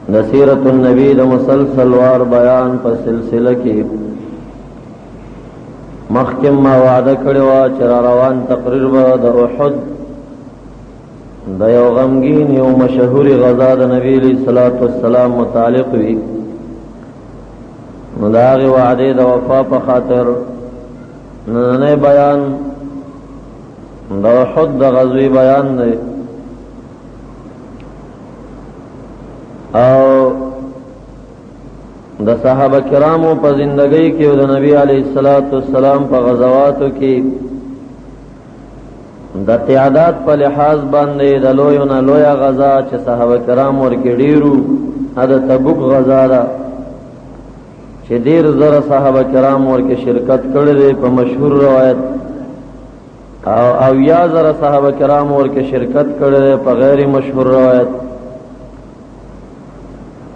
د سیرت النبی د مسلسل وار بیان په سلسله کې مخکې ما وعده کړې وه چې را روان تقریر به د احد د یو غمګین یو مشهورې غزا د نبی علیه الصلاة والسلام متعلق وي. نو د هغې وعدې د وفا په خاطر نننی بیان د احد د غزوې بیان دی. او د صحابه کرامو په زندګۍ کې او د نبی علیه الصلاة والسلام په غزواتو کې د تعداد په لحاظ باندې د لویو نه لویه غزا چې صحابه کرام ورکې ډېرو د تبوک غزا ده چې ډېر زره صحابه کرام ورکې شرکت کړی دی په مشهور روایت، او 70,000 صحابه کرام ورکې شرکت کړی دی په غیر مشهور روایت.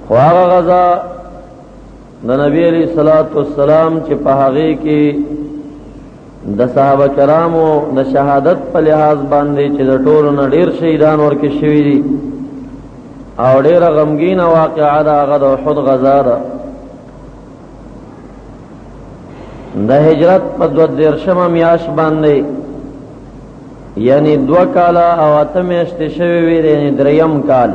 خو هغه غزا د نبی علیہ الصلوۃ والسلام چې په هغې کې د صحابه کرامو د شهادت په لحاظ باندې چې د ټولو نه ډېر شهیدان ورکې شوي دي او ډېره غمګینه واقعه ده، هغه د احد غزا ده. د هجرت په 32مه میاشت باندې، یعنی 2 کاله او 8 میاشتې شوې وې، یعنی دریم کال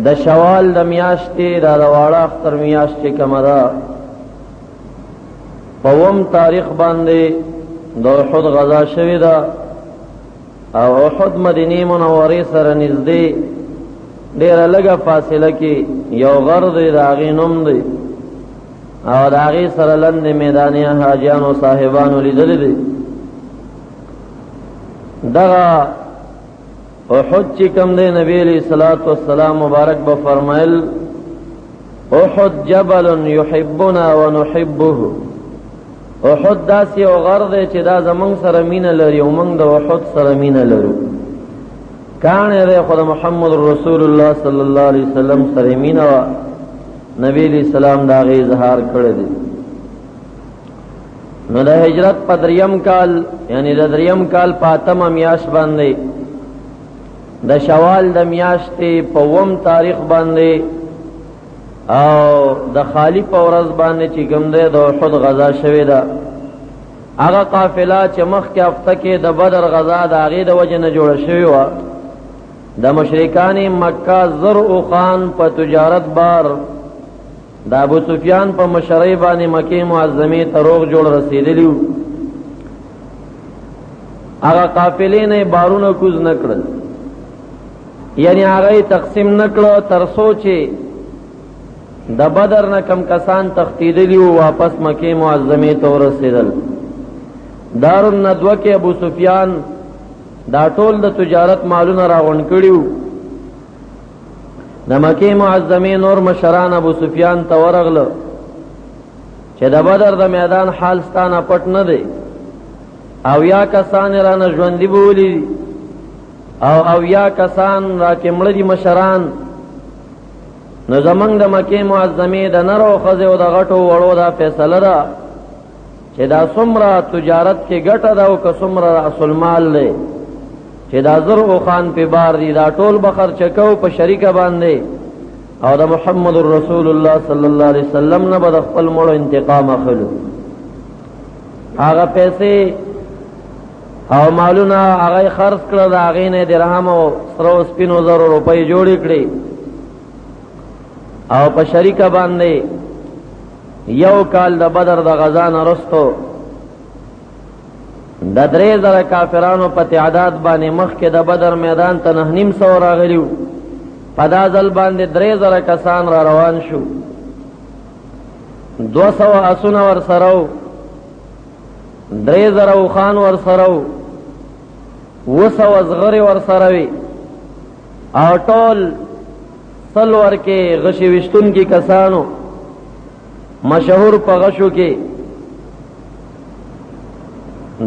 د شوال د میاشتې دا د واړه اختر میاشت چې کومه ده، په 7 تاریخ باندې د احد غزا شوې ده. او احد مدینې منورې سره نږدې ډېره لږه فاصله کې یو غر دی، د هغې نوم دی، او د هغې سره لندې میداني حاجیانو صاحبانو لیدلی دی. دغه احد چې کوم دی، نبی علیہ الصلوۃ والسلام مبارک به فرمایل احد جبل یحبنا ونحبه. احد داسې یو غر دی چې دا زمونږ سره مینه لري او موږ د احد سره مینه لرو. کاڼی دی خو د محمد رسول الله صلی الله علیه وسلم سره مینه وه، نبی علیہ السلام د هغې اظهار کړی دی. نو د هجرت په دریم کال، یعنی د دریم کال په 8مه میاشت باندې، د شوال د میاشتې په 7 تاریخ باندې او د خالی په ورځ باندې چې کوم دی د احد غزا شوې ده. هغه قافله چې مخکې هفته کې د بدر غزا د هغې د وجې نه جوړه شوې وه، د مشرکان مکه زر اوښان په تجارت بار د ابو سفیان په مشرۍ باندې مکې معظمې ته روغ جوړ رسېدلي وو. هغه قافلې نه یې بارونه کوز نه کړل، یعنی هغه یې تقسیم نه کړه تر څو چې د بدر نه کم کسان تښتېدلي وو واپس مکې معظمې ته ورسېدل. دار الندوه کې ابو سفیان دا ټول د تجارت مالونه راغونډ کړي وو. د مکې معظمې نور مشران ابو سفیان ته ورغله چې د بدر د میدان حال ستا نه پټ نه دی، او یا کسان یې رانه ژوندي بولي دي او یا کسان راکې مړه دي مشران. نو زمونږ د مکې معظمې د نر او ښځې او د غټو وړو دا فیصله ده چې دا څومره تجارت کې ګټه ده او که څومره رأس المال دی چې دا زر اوښان پې بار دي، دا ټول به خرچه کوو په شریکه باندې، او د محمد رسول الله صلی الله علیه وسلم نه به د خپل مړو انتقام اخلو. هغه پیسې او مالونه هغه یې خرڅ کړه، د هغې نه یې درهم او سرو سپینو زرو روپۍ جوړې کړې او په شریکه باندې یو کال د بدر د غزا نه وروسته د 3000 کافرانو په تعداد باندې مخکې د بدر میدان ته 950 راغلي وو، په دا ځل باندې 3000 کسان را روان شو. 200 اسونه ورسره وو، 3000 اوښان ورسره وو، 700 زغرې ورسره وې، او ټول سل ورکې غشي ویشتونکي کسانو مشهور په غشو کې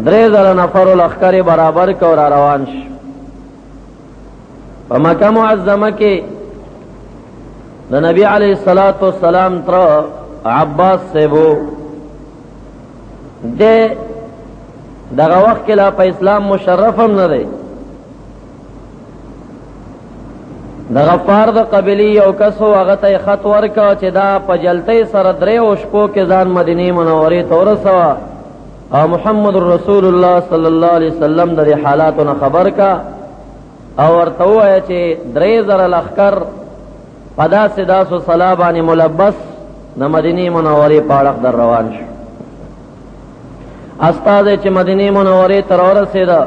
3000 نفرو لښکرې برابر کړ او را روان شو. په مکه معظمه کې د نبی علیه الصلاة والسلام تره عباس صاحب و، دی دغه وخت کې لا په اسلام مشرف هم نه دی. د غفار د قبیلې یو کس و، هغه ته یې خط ورکړ چې دا په جلتۍ سره درېیو شپو کې ځان مدینې منورې ته ورسوه او محمد رسول الله صلی الله علیه وسلم د دې حالاتو نه خبر کا او ورته ووایه چې 3000 لښکر په داسې داسو سلا باندې ملبس د مدینې منورې په اړخ در روان شو. استازی چې مدینې منورې ته راورسېده،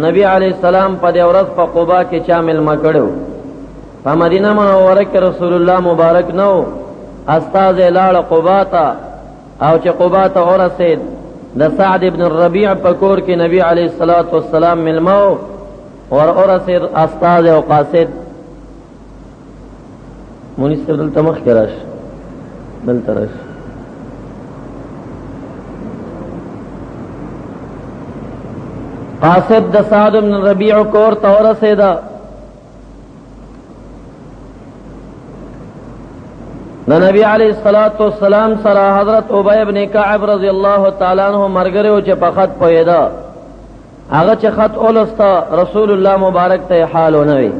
نبی علیه السلام په دې ورځ په قبا کې چا مېلمه کړی و. په مدینه منوره کې رسول الله مبارک نه و. استازی لاړ قبا ته او چې قبا ته ورسېد، د سعد ابن الربیع په کور کې نبی علیه الصلاة والسلام مېلمه و. ور ورسېد استازی او قاصد. مونږ صاحب دلته مخکې راشه، دلته راشه. قاصد د سعد بن ربیع کور ته ورسېده. د نبی علیه الصلاة والسلام سره حضرت ابی بن کعب رضی الله تعالی عنہ ملګری و چې په خط پوهېده. هغه چې خط ولوسته، رسول الله مبارک ته یې حال ونه وی،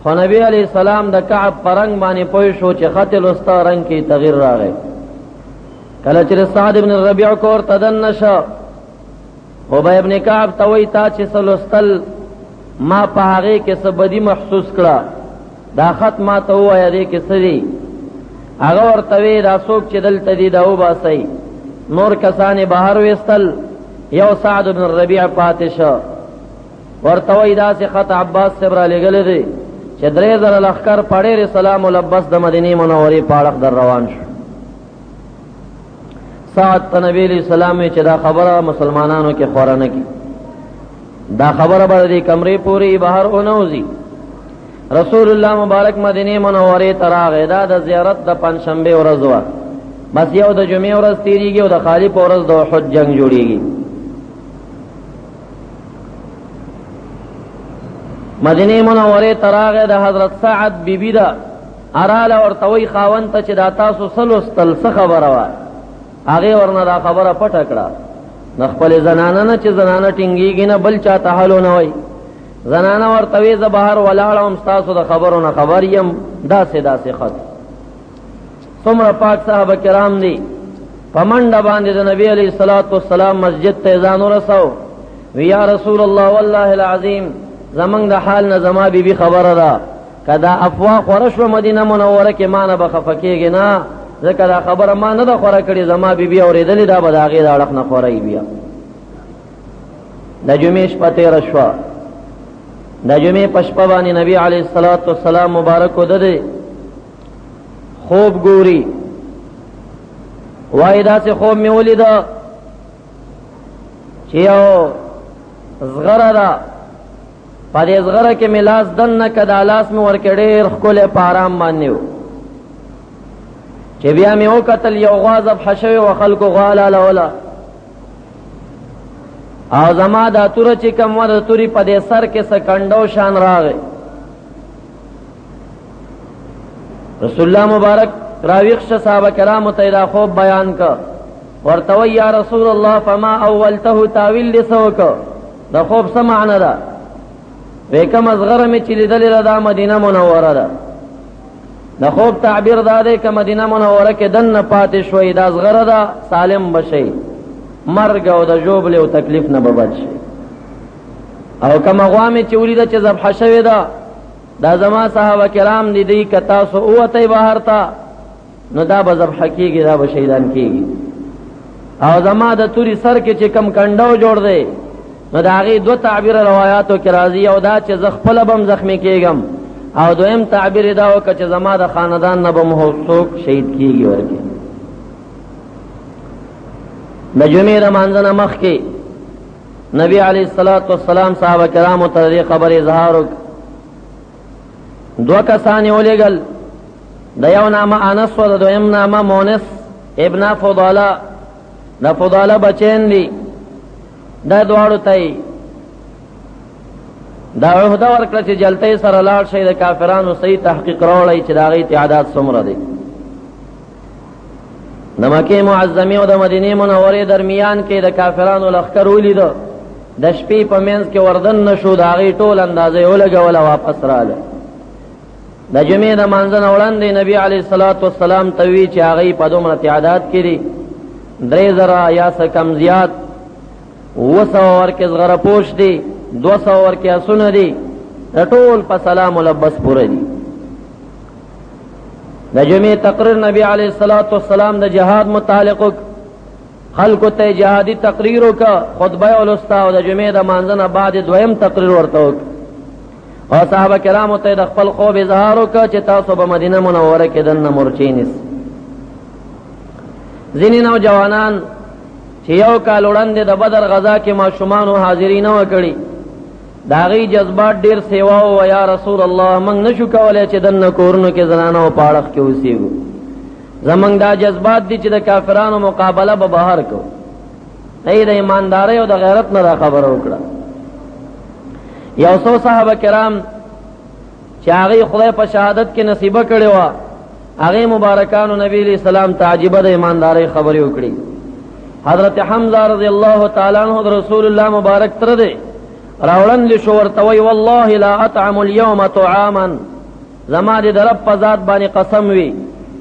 خو نبی علیه السلام د کعب په رنګ باندې پوه شو چې خط یې لوسته، رنګ کې تغییر راغی. کله چې سعد بن ربیع کور ته دننه شو، ابی ابن کعب ته وایي تا چې څه لوستل ما په هغې کې څه بدي محسوس کړه، دا خط ما ته ووایه دې کې څه دي؟ هغه ورته وی دا څوک چې دلته دي دا وباسئ. نور کسان یې بهر ویستل، یو سعد بن الربیع پاتې شو. ورته وایي داسې خط عباس صاحب رالیږلی دی چې 3000 لښکر په ډېرې سلام ملبس د مدینې منورې په اړخ در روان شو. سعد ته نبی علیه السلام وی چې دا خبره مسلمانانو کې خوره نه کړي، دا خبره به د دې کمرې پورې بهر ونه وځي. رسول الله مبارک مدینې منورې ته راغی. دا د زیارت د پنجشنبې ورځ وه، بس یو د جمعې ورځ تېرېږي او د خالي په ورځ د احد جنګ جوړېږي. مدینې منورې ته راغی، د حضرت سعد بیبي ده، اراله ورته وایي خاوند ته چې دا تاسو څه لوستل، څه خبره وه؟ هغې ورنه دا خبره پټه کړه، د خپلې زنانه نه چې زنانه ټینګېږي نه، بل چا ته حل ونه وایي. زنانه ورته وایي زه بهر ولاړه وم، ستاسو د خبرو نه خبر یم، داسې داسې خط. څومره پاک صحابه کرام دي، په منډه باندې د نبی علیه الصلاة والسلام مسجد ته ځان ورساو. وی یا رسول الله والله العظیم زمونږ د حال نه زما بیبي خبره ده، که دا افواه خوره شوه مدینه منوره کې ما نه به خفه کېږي نه، ځکه دا خبره ما نه ده خوره کړې، زما بیبي اورېدلې دا به د هغې د اړخ نه خوره وي. بیا د جمعې شپه تېره شوه. د جمعې په شپه باندې نبی علیه الصلاة والسلام مبارک وده دی، خوب ګوري، وایي داسې خوب مې ولیده چې یو زغره ده، په دې زغره کې مې لاس دننه که، دا لاس مې ورکې ډېر ښکلی په آرام باندې و. چې بیا مې وکتل یو غوا ذبحه شوې وه، خلکو غوا لالوله، او زما دا توره چې کوم وه د تورې په دې سر کې څه کنډو شان راغی. رسول الله مبارک راویښ شه، صحابه کرامو ته یې دا خوب بیان کړ. ورته وایي یا رسول الله فما اولته، تاویل دې څه وکړ، د خوب څه معنی ده؟ وی کومه زغره مې چې لیدلې ده دا مدینه منوره ده. د خوب تعبیر دا دی که مدینه منوره کې دننه پاتې شوئ، دا زغره ده، سالم به شئ، مرګ او د ژوبلې او تکلیف نه به بچ شئ. او کومه غوا مې چې ولیده چې ذبحه شوې ده، دا زما صحابه کرام دي، دوی که تاسو ووتئ بهر ته نو دا به ذبحه کېږي، دا به شهیدان کېږي. او زما د توري سر کې چې کم کنډو جوړ دی، نو د هغې دوه تعبیر روایاتو کې راځي، او دا چې زه خپله به هم زخمي کېږم، او دویم تعبیر یې دا وکړه چې زما د خاندان نه به هم څوک شهید کېږي ورکې. د جمعې د لمانځه نه مخکې نبی علیه الصلاة والسلام صحابه کرامو ته د دې خبرې اظهار وکړ. دوه کسان یې ولېږل، د یو نامه انس و، د دویم نامه مونس ابن فضاله، د فضاله بچین دي. دا دواړو ته یې دا عهده ورکړه چې جلتۍ سره لاړ شئ، د کافرانو صحیح تحقیق راوړئ چې د هغې تعداد څومره دی. د مکې معظمې او د مدینې منورې درمیان کې د کافرانو لښکر ولیده، د شپې په منځ کې وردن نه شو، د هغې ټول اندازه یې ولګوله، واپس راغله. د جمعې د مانځه نه وړاندې نبی علیه الصلاة والسلام ته وی چې هغوی په دومره تعداد کې دي، 3000 یا څه کم زیات، 700 ورکې زغره پوش دي، 200 ورکې اسونه دي، د ټول په سلام ملبس پوره دي. د جمعې تقریر نبی علیه الصلاة والسلام د جهاد متعلق خلکو ته جهادي تقریر وکړه، خطبه یې ولوسته او د جمعې د مانځه نه بعد دویم تقریر ورته وکړ او صحابه کرامو ته د خپل خوب اظهار وکړ چې تاسو به مدینه منوره کې دننه مورچې نیسئ. ځینې نوجوانان چې یو کال وړاندې د بدر غذا کې ماشومانو حاضري نه وه کړې، د هغوی جذبات ډېر سیوا وو، یا رسول الله موږ نشو کولی چې دننه کورونو کې زنانه او په اړخ کې اوسېږو، زمونږ دا جذبات دي چې د کافرانو مقابله به بهر کوو. ای د ایماندارۍ او د غیرت نه دا خبره وکړه. یو څو صحابه کرام چې هغوی خدای په شهادت کې نصیبه کړې وه، هغې مبارکانو نبی علیہ السلام ته عجیبه د ایماندارۍ خبرې وکړې. حضرت حمزه رضی الله تعالی عنه د رسول الله مبارک تره دی، راوړندې شو ورته وایي والله لا اطعم اليوم طعاما، زما دې د رب په ذات باندې قسم وي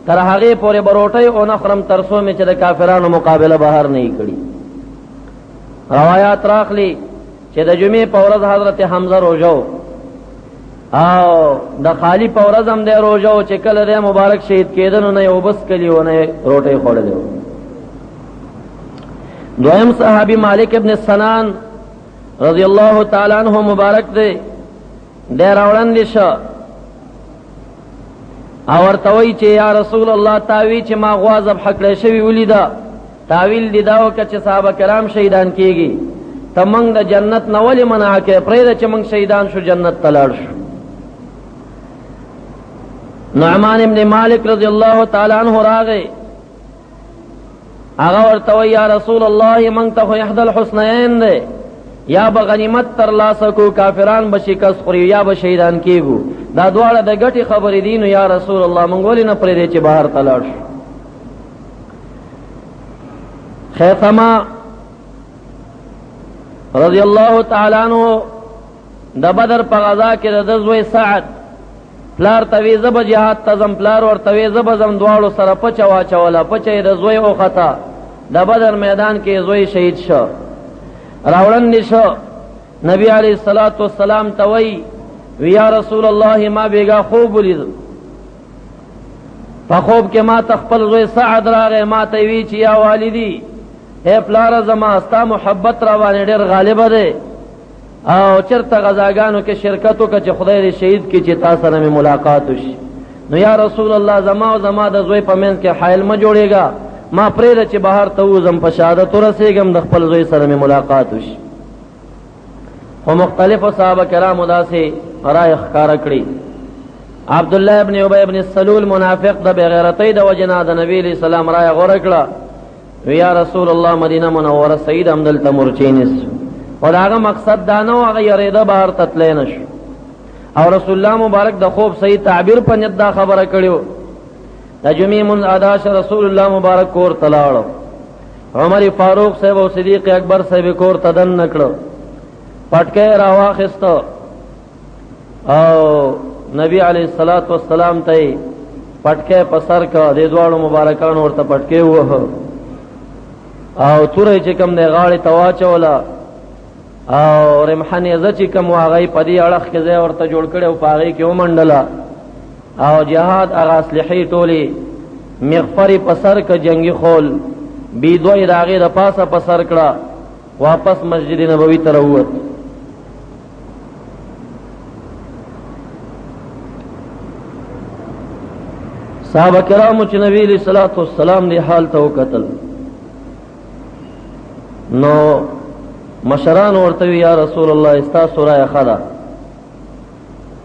تر هغې پورې به روټۍ ونه خورم تر څو مې چې د کافرانو مقابله بهر نه یي کړي. روایات راخلي چې د جمعې په ورځ حضرت حمزه روژه و او د خالي په ورځ هم دی روژه و، چې کله دی مبارک شهید کېده نو نه یې اوبه څکلي و نه یې روټۍ خوړلې وه. دویم صحابي مالک ابن سنان رضی الله تعالی عنہ مبارک دی، دی راوړاندې شه او ورته وایي چې یا رسول الله تا وی چې ما غوا ذبح کړی شوې ولیده، تاویل دې دا وکړه چې صحابه کرام شهیدان کیږي، ته موږ د جنت نه ولې منع کړې؟ پرېږده چې موږ شهیدان شو جنت ته لاړ شو. نعمان ابن مالک رضی الله تعالی عنه راغی، هغه ورته وایي یا رسول الله موږ ته خو احدى الحسنین دی، یا به غنیمت ترلاسه کو، کافران به شکست خوري، یا به شهیدان کیږو، دا دواړه د ګټې خبرې دي، نو یا رسول الله موږ ولې نه پرېږدې چې بهر ته لاړ شو؟ خیثمه رضی الله تعالی عنہ د بدر په غزا کې د ده زوی سعد پلار ته وی زه به جهاد ته ځم، پلار ورته وی زه به ځم، دواړو سره پچه واچوله، پچه یې د زوی وخته، د بدر میدان کې زوی شهید شو. راوړاندې شو نبی علیه الصلاة والسلام ته وایي وی یا رسول الله ما بیګا خوب ولید، په خوب کې ما ته خپل زوی سعد راغی، ما ته وی چې یا والدي ای پلاره زما ستا محبت را باندې ډېر غالبه دی او چېرته غذاګانو کې شرکت وکړه چې خدای دې شهید کړي چې تا سره مې ملاقات وشي. نو یا رسول الله زما او زما د زوی په منځ کې حایل مه جوړېږه، ما پرېږده چې بهر ته ووځم په شهادت ورسېږم د خپل زوی سره مې ملاقات وشي. خو مختلفو صحابه کرامو داسې رایې ښکاره کړې. عبدالله ابن ابی ابن سلول منافق د بېغیرتۍ د وجې نه د نبي علیه السلام رایه غوره کړه، وی یا رسول الله مدینه منوره صحیح ده همدلته مورچې نیسو، خو د هغه مقصد دا نه و، هغه یرېده بهر ته تللی نه شو. او رسول الله مبارک د خوب صحیح تعبیر په نیت دا خبره کړې وه. د جمعې مونځ ادا شه، رسول الله مبارک کور ته لاړو، عمر فاروق صاحب او صدیق اکبر صاحب کور ته دننه کړو، پټکی یې راواخیسته او نبی علیه الصلاة والسلام ته یې پټکی په سر کړه، دې دواړو مبارکانو ورته پټکی ووهه او توره یې چې کوم دی غاړې ته واچوله او رمحه نیزه چې کوم وه هغه یې په دې اړخ کې ځای ورته جوړ کړی او په هغې کې ومنډله او جهاد هغه اسلحې ټولې مغفر یې په سر که جنګي خول بې دوه یې د هغې د پاسه په سر کړه، واپس مسجد نبوي ته راووت. صحابه کرامو چې نبی علیہ الصلوۃ والسلام دی حال ته وکتل نو مشران ورته وی یا رسول الله استاسو رایه ښه ده،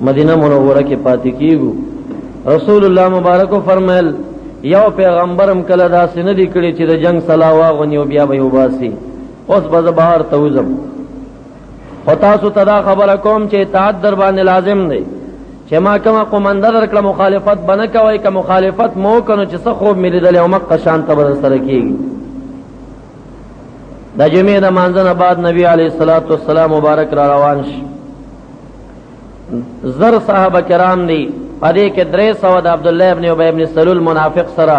مدینه منوره کې پاتې کیږو. رسول الله مبارک فرمایل یو پیغمبرم کله داسې نه دی کړی چې د جنگ سلا واغوني او بیا به یې وباسي، اوس به زه بهر ته وځم، خو تاسو ته دا خبره کوم چې اطاعت در باندې لازم دی، چې ما کومه قومنده درکړه مخالفت به نه کوئ، که مخالفت مو وکړو نو چې څه خوب مې لیدلی او مقه شان ته به درسره کېږي. د جمعې د مانځه نه بعد نبی علیه الصلاة والسلام مبارک را روان شي، 1000 صحابه کرام دي، په دې کې 300 د عبدالله ابن ابی ابن سلول منافق سره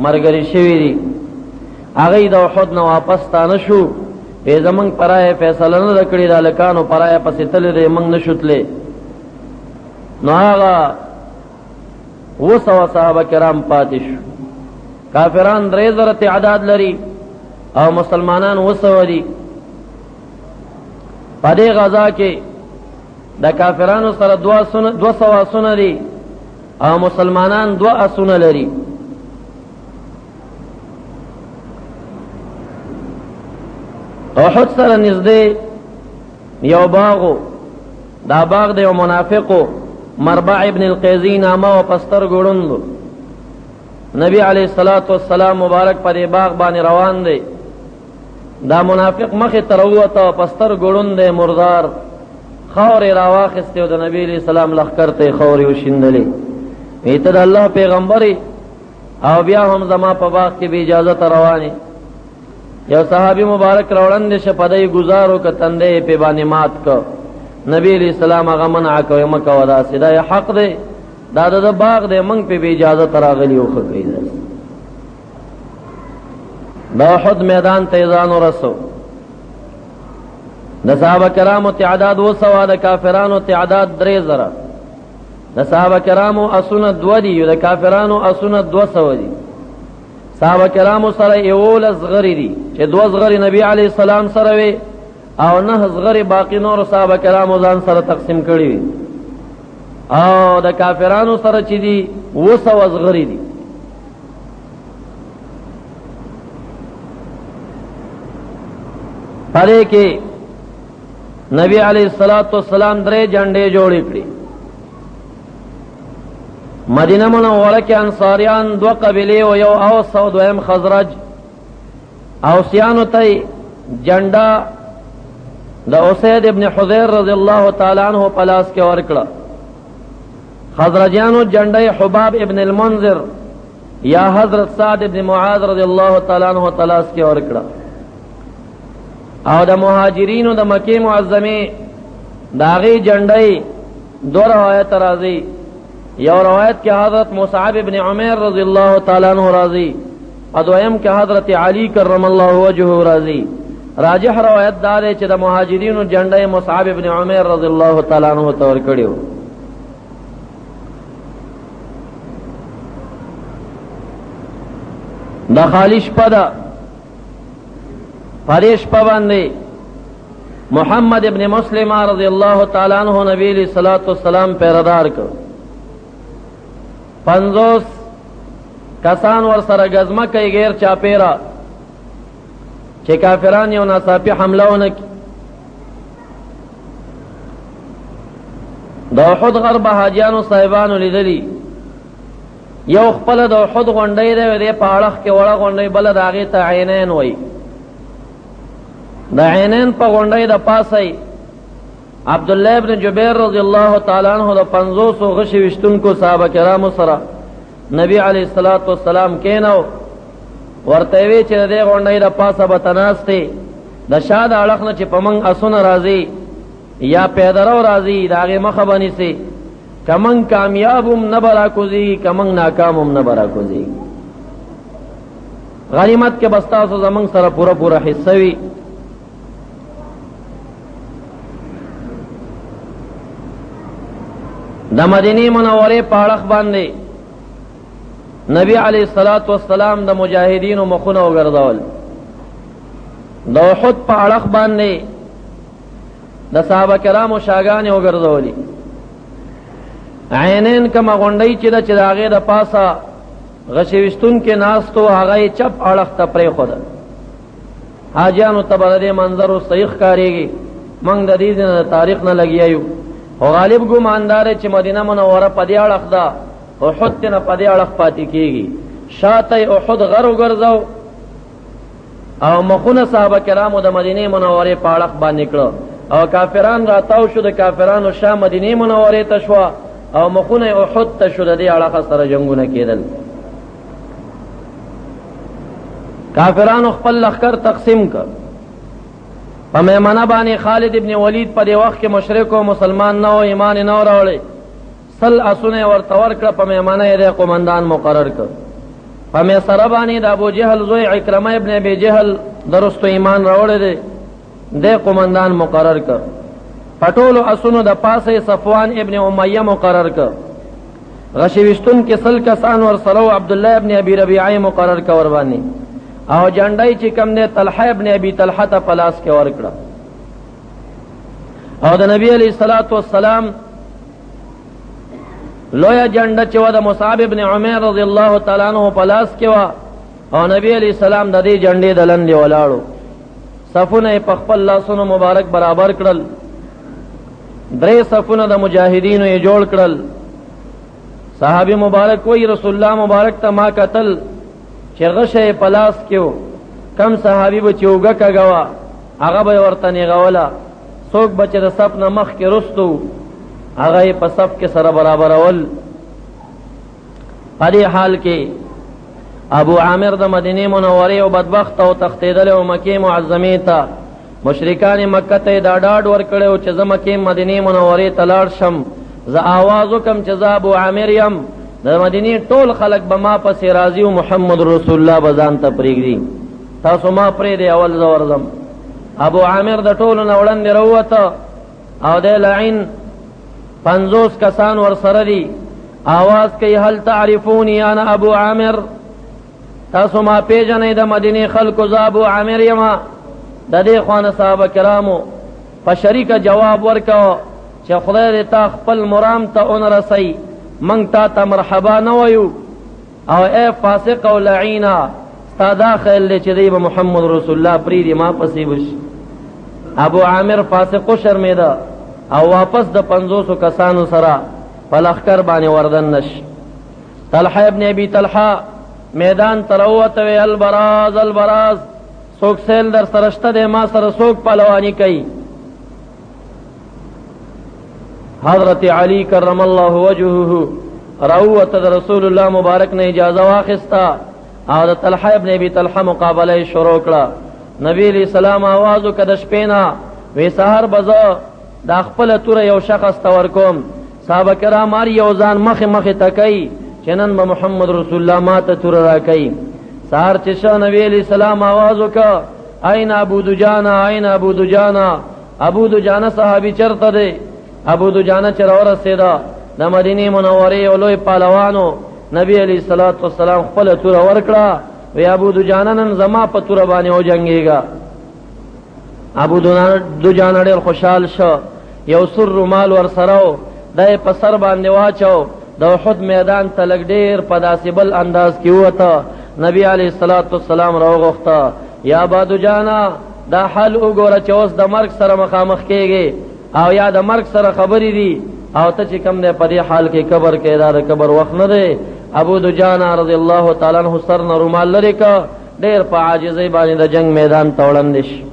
مرګري شوي دي. هغوی د احد نه واپس ستانه شو، وی زمونږ په رایه فیصله نه ده کړې، د هلکانو په رایه پسې تللی دی، موږ نه شو تللی. نو هغه 700 صحابه کرام پاتې شو. کافران 3000 تعداد لري او مسلمانان 700 دي. په دې غزا کې د کافرانو سره 200 اسونه دي او مسلمانان 2 اسونه لري. احد سره نږدې یو باغ، دا باغ د یو منافقو مربع ابن القیزی نامه او پستر ګړوند. نبی علیه الصلاة والسلام مبارک په دې باغ باندې روان دی. دا منافق مخې ته راووته، پستر ګړوند دی، مردار، خاورې راواخیستې او د نبی علیه السلام لښکر ته یې خاورې وشیندلې. وی ته د الله پیغمبر او بیا هم زما په باغ کې بې اجازته روان یې. یو صحابي مبارک راوړاندې شه، په دی ګزار وکړه، تندی یې پې باندې مات کړ. نبی علیه السلام هغه منع کوي، مه کوه داسې، دا یې حق دی، دا د ده باغ دی، موږ پې بې اجازته راغلي یو، ښه کوي داسې. د احد میدان ته یې ځان ورسو. د صحابه کرامو تعداد 700، د کافرانو تعداد 3000. د صحابه کرامو اسونه 2 دي، د کافرانو اسونه 200 دي. صحابه کرامو سره 11 زغري دي، چې 2 زغري نبی علیه السلام سره وي او 9 زغري باقي نور صحابه کرامو ځان سره تقسیم کړي وي. او د کافرانو سره چې دي 700 زغري دي. پرې کې نبی علیه الصلاة والسلام 3 جنډې جوړې کړې. مدینه منوره کې انصاریان 2 قبیلې او یو اوس او دویم خزرج. اوسیانو ته جنډه د اسید ابن حضیر رضی الله تعالی عنہ په لاس کې ورکړه. خزرجیانو جنډه حباب ابن المنذر یا حضرت سعد ابن معاذ رضی الله تعالی عنہ په لاس کې ورکړه. او د مهاجرینو د مکې معظمې د هغې جنډه 2 روایت راځي. یو روایت کې حضرت مصعب ابن عمیر رضی الله تعالی عنہ راځي، او دویم کې حضرت علی کرم الله وجهه راځي. راجح روایت دا دی چې د مهاجرینو جنډه مصعب ابن عمیر رضی الله تعالی عنہ ته ورکړې وه. د خالي شپه ده، په دې شپه باندې محمد ابن مسلمه رضی الله تعالی عنہ نبی علیہ الصلوۃ والسلام پیردار کړ. 50 کسان ور سره ګزمه کوي غیر چاپیرا، چې کافران یو ناڅاپي حمله ونه کړي. د احد غر به حاجیانو صاحبانو لیدلي، یو خپله د احد غونډۍ دی، دی په اړخ کې وړه غونډۍ، بله د هغې ته عینین وایي. د عینین په غونډۍ د پاسه عبدالله ابن جبیر رضی الله تعالی عنہ د 50 غشي ویشتونکو صحابه کرامو سره نبی علیه الصلاة والسلام کینو، ورته وی چې د دې غونډۍ د پاسه به تناستې، د شا د اړخ نه چې په موږ اسونه راځي یا پیدرو راځي د هغې مخه به نیسي، که موږ کامیاب هم نه به راکوزېږي، که موږ ناکام هم نه به راکوزېږي. غنیمت کې به ستاسو زموږ سره پوره پوره حصه وي. د مدینې منورې په اړخ باندې نبی علیه الصلاة والسلام د مجاهدینو مخونه وګرځول. د احد په اړخ باندې د صحابه کرامو شاګانې وګرځولې. عینین کومه غونډۍ چې ده، چې د هغې د پاسه غشي ویشتونکي ناست وو، هغه یې چپ اړخ ته پرېښوده. حاجیانو ته به د دې منظر اوس صحیح ښکارېږي، موږ د دې ځای نه د تاریخ نه لګیا یو، خو غالب ګمان دا دی چې مدینه منوره په دې اړخ ده، احد ترې نه په دې اړخ پاتې کېږي. شاته یې احد غر وګرځاو او مخونه صحابه کرامو د مدینې منورې په اړخ باندې کړه، او کافران راتاو شو، د کافرانو شا مدینې منورې ته شوه او مخونه یې احد ته شو. د دې اړخه سره جنګونه کېدل. کافرانو خپل لښکر تقسیم کړ. په میمنه باندې خالد ابن ولید په دې وخت کې مشرک او مسلمان نه و، ایمان یې نه و راوړی. سل اسونه یې ورته ورکړه، په میمنه یې دی قومندان مقرر کړ. په میسره باندې د ابو جهل زوی عکرمه ابن ابي جهل درستو ایمان راوړی دی، دی قومندان مقرر کړ. په ټولو اسونو د پاسه یې صفوان ابن امیه مقرر کړ. غشي ویشتون کې 100 کسان ورسره وو، عبدالله ابن ابي ربیعه یې مقرر کړ ورباندې، او جنډه یې چې کوم دی طلحه ابن ابي طلحه ته په لاس کې ورکړه. او د نبی علیه الصلاة والسلام لویه جنډه چې وه د مصعب ابن عمیر رضی الله تعالی عنه په لاس کې وه، او نبی علیه السلام د دې جنډې د لاندې ولاړو. صفونه یې په خپل لاسونو مبارک برابر کړل، درې صفونه د مجاهدینو یې جوړ کړل. صحابي مبارک وایي رسول الله مبارک ته ما کتل چې غشه یې په لاس کې و، کم صحابي به چې اوږه کږه وه هغه به یې ورته نیغوله، څوک به چې د صف نه مخکې رستو هغه یې په صف کې سره برابرول. په دې حال کې ابو عامر د مدینې منورې او بدبخت او تښتېدلی و مکې معظمې ته. مشرکان مکه ته یې دا ډاډ ورکړی و چې زه مکې مدینې منورې ته لاړ شم، زه آواز وکړم چې زه ابو عامر یم، د مدینې ټول خلک به ما پسې راځي او محمد رسول الله به ځان ته پرېږدي، تاسو ما پرېږدئ اول زه ورځم. ابو عامر د ټولو نه وړاندې راووته او دی لعین 50 کسان ورسره دي، آواز کوي هل تعرفوني انا ابو عامر، تاسو ما پیژنئ د مدینې خلکو، زه ابو عامر یم. د دې خوا نه صحابه کرامو په شریکه جواب ورکاوه چې خدای دې تا خپل مرام ته ونه رسوي، موږ تا ته مرحبا نه وایو، او ای فاسق او لعینه ستا دا خیال دی چې دی به محمد رسول الله پرېږدي ما پسې به شي. ابو عامر فاسق وشرمېده او واپس د 50 کسانو سره په لښکر باندې وردن نش. طلحه ابن ابي طلحه میدان ته راووته، وی البراز البراز، څوک سیل در سره شته دی، ما سره څوک پهلواني کوي؟ حضرت علی کرم الله وجهه راووته، د رسول الله مبارک نه اجازه واخیسته او د طلحه ابن ابي طلحه مقابله یې شروع کړه. نبی علیہ السلام آواز وکړ د شپې نه، وی سهار به زه دا خپله توره یو شخص ته ورکوم. صحابه کرام هر یو ځان مخې مخې ته کوي چې نن به محمد رسول الله ما ته توره راکوي. سهار چې شه نبی علیہ السلام آواز وکړ این ابو دجانه، این ابو دجانه، ابو دجانه صحابي چرته دی؟ ابو دجانه چې راورسېده د مدینې منورې یو لوی پهلوانو، نبی علیه الصلاة والسلام خپله توره ورکړه، وی ابو دجانه نن زما په توره باندې وجنګېږه. ابو دجانه ډېر خوشحال شو، یو سور رومال ورسره و، دا یې په سر باندې واچو، د احد میدان ته لږ ډېر په داسې بل انداز کې ووته. نبی علیه الصلاة والسلام راوغوښته، یا ابا دجانه دا حال وګوره چې اوس د مرګ سره مخامخ کېږي او یا د مرګ سره خبرې دي، او ته چې کوم دی په دې حال کې قبر کې، دا د قبر وخت نه دی. ابو دجانه رضی الله تعالی عنه سر نه رومال لرې کړ، ډېر په عاجزۍ باندې د جنگ میدان ته وړاندې شو.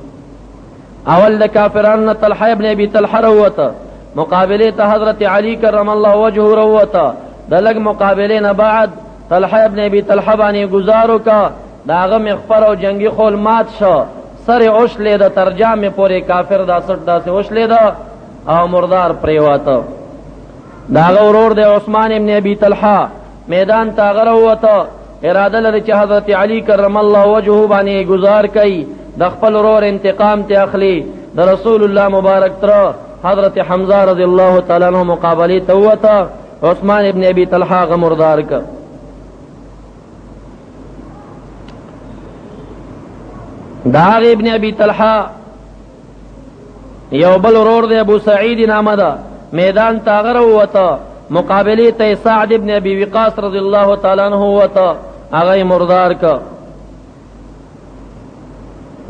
اول د کافرانو نه طلحه ابن ابي طلحه راووته، مقابلې ته حضرت علی کرم الله وجهه راووته. د لږ مقابلې نه بعد طلحه ابن ابي طلحه باندې ګزار وکړ، د هغه مغفر او جنګي خول مات شو، سر یې وشلېده، تر جامې پورې کافر دا سټ داسې وشلېده او مردار پرېواته. د هغه ورور دی عثمان ابن ابي طلحه، میدان ته هغه راووته، اراده لري چې حضرت علی کرم الله وجهه باندې ګزار کوي، د خپل ورور انتقام ته اخلي. د رسول الله مبارک تره حضرت حمزه رضی الله تعالی عنہ مقابلې ته ووته، عثمان ابن ابي طلحه هغه مردار کړ. د هغه ابن ابي طلحه یو بل ورور دی ابو سعید نامه ده، میدان ته هغه راووته، مقابلې ته یې سعد ابن ابي وقاص رضی الله تعالی عنه ووته، هغه یې مردار کړ.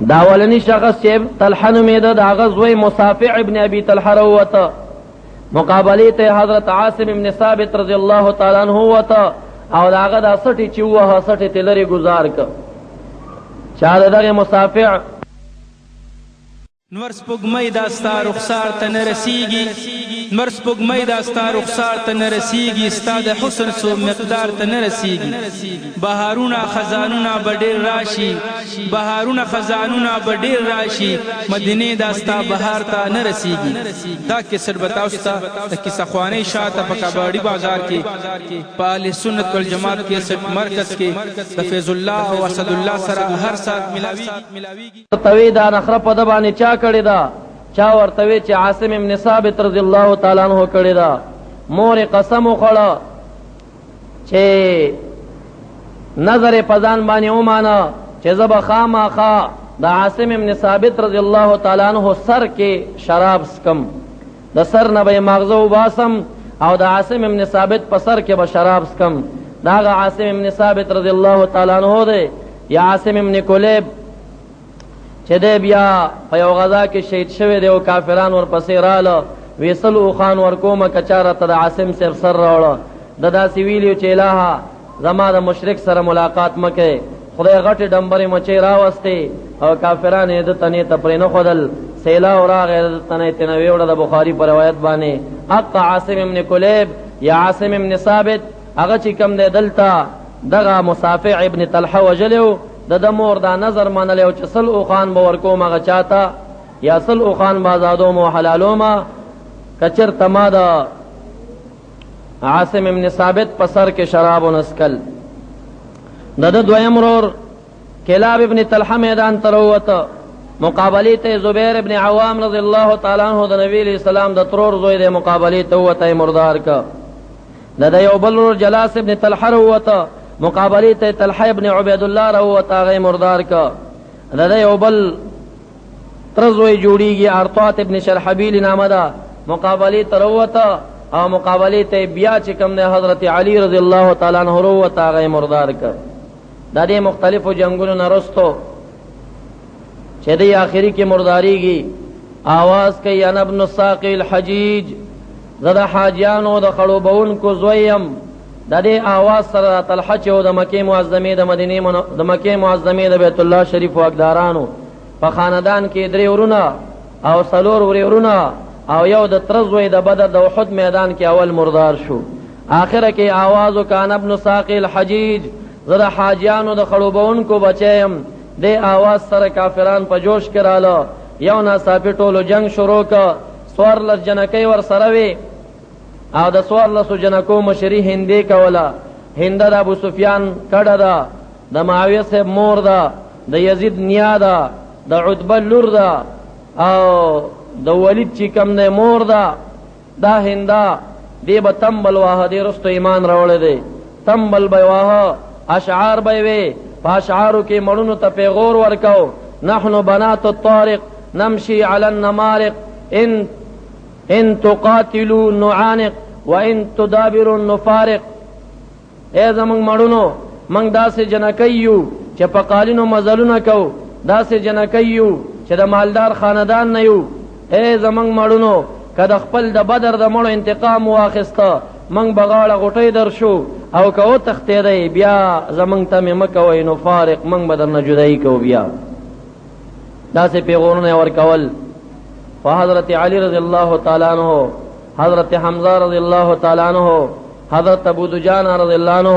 دا اولنی شخص چې طلحه نومېده، د هغه زوی مصافع ابن ابي طلحه راووته، مقابلې ته حضرت عاصم ابن ثابت رضی الله تعالی عنه ووته او د هغه دا سټې چې ووهه، سټې ترې لرې ګزار کړ. چا د دغه مصافع نور سپوږمۍ دا ستا رخسار ته نه رسیږي. نمر سپوږمۍ دا ستا رخسار ته نه رسیږي، ستا د حسن څو مقدار ته نه رسیږي. بهارونه خزانونه به ډېر راشي، بهارونه خزانونه به ډېر راشي، مدینې دا ستا بهار ته نه رسیږي. دا کیسټ به تاسو ته د کیسه خوانۍ شاته په کباړي بازار کې په اهل سنت والجماعت کیسټ مرکز کې د فیض الله او اسد الله سره هر ساعت ملاویږي. ورته وی دا نخره په ده باندې چا کړې ده؟ چا ورته وی چې عاصم ابن ثابت رضی الله تعالی عنہ کړې ده. مور قسم وخوړه چې نظر په ځان باندې ومانه چې زه به خامخا د عاصم ابن ثابت رضی الله تعالی عنہ سر کې شراب څکم، د سر نه به یې ماغزه وباسم او د عاصم ابن ثابت په سر کې به شراب څکم. دا هغه عاصم ابن ثابت رضی الله تعالی عنہ دی یا عاصم ابن کلیب چې دی بیا په یو غذا کې شهید شوی دی او کافران ورپسې راله، وی سل اوښان ورکومه که چا راته د عاصم صاحب سر راوړه. ده داسې ویلي چې الهه زما د مشرک سره ملاقات مه کوې. خدای غټې ډمبرې مچۍ راوستې او کافران یې ده تنې ته پرېنښودل. سیلاو راغی د ده تنه یې ترېنه ویوړه. د بخاري په روایت باندې حق عاصم ابن کلیب یا عاصم ابن ثابت هغه چې کوم دی دلته دغه مصافع ابن طلحه وژلی و. د ده مور دا نظر منلی و چې سل اوښان به ورکوم هغه چا ته یا سل اوښان به ازادوم او حلالوم که چېرته ما د عاصم ابن ثابت په سر کې شراب ونه څښل. د ده دویم ورور کلاب ابن طلحه میدان ته راووته، مقابلې ته زبیر ابن عوام رضی الله تعالی عنہ د نبی علیہ السلام د ترور زوی دی، مقابلې ته ووته یې مردار که. د ده یو بل ورور جلاس ابن طلحه راووته، مقابلې ته طلحه ابن عبید الله راووته، هغه یې مردار که. د ده یو بل تره زوی جوړیږي ارطات ابن شرحبیل نامه ده، مقابلې ته راووته او مقابلې ته بیا چې کوم دی حضرت علی رضی الله تعالی عنہ راووته، هغه یې مردار که. د دې مختلفو جنګونو نه وروسته چې دی آخري کې مرداریږي، آواز کوي انا ابن الساقي الحجیج، زه د حاجیانو د خړوبونکو زوی یم. د دې آواز سره طلحه چې د مکې معظمې د مدینې د مکې معظمې د بیت الله شریف واکدارانو په خاندان کې درې ورونه او څلور ورېرونه او یو د تره زوی د بدر د احد میدان کې اول مردار شو. آخره کې آواز وکړ انا ابن ساقي الحجیج، زه د حاجیانو د خړوبونکو بچی یم. دې آواز سره کافران په جوش کې راله، یو ناڅاپي ټولو جنګ شروع که. 14 جنکۍ ورسره وې او د 14 جنکو مشري هندې کوله. هنده د ابو سفیان کډه ده، د معاویه صاحب مور ده، د یزید نیا ده، د عتبه لور ده او د ولید چې کوم دی مور ده. دا هنده دې به تنبل واهه، دې وروستو ایمان راوړی دی، تنبل به یې واهه، اشعار به یې وې، په اشعارو کې مړونو ته پیغور ورکاو، نحن بنات الطارق نمشي علی النمارق ان تقاتلوا نعانق وان تدابروا نفارق. ای زمونږ مړونو، موږ داسې جنکۍ یو چې په قالینو مزلونه کوو، داسې جنکۍ یو چې د مالدار خاندان نه یو. ای زمونږ مړونو، که د خپل د بدر د مړو انتقام واخیسته موږ به غاړه غوټۍ درشو، او که وتښتېدئ بیا زمونږ تمې مه کوئ، نو فارق موږ به درنه جدایي کوو. بیا داسې پیغورونه یې ورکول. خو حضرت علی رضی الله تعالی عنہ، حضرت حمزه رضی الله تعالی عنہ، حضرت ابو دجانه رضی الله عنہ،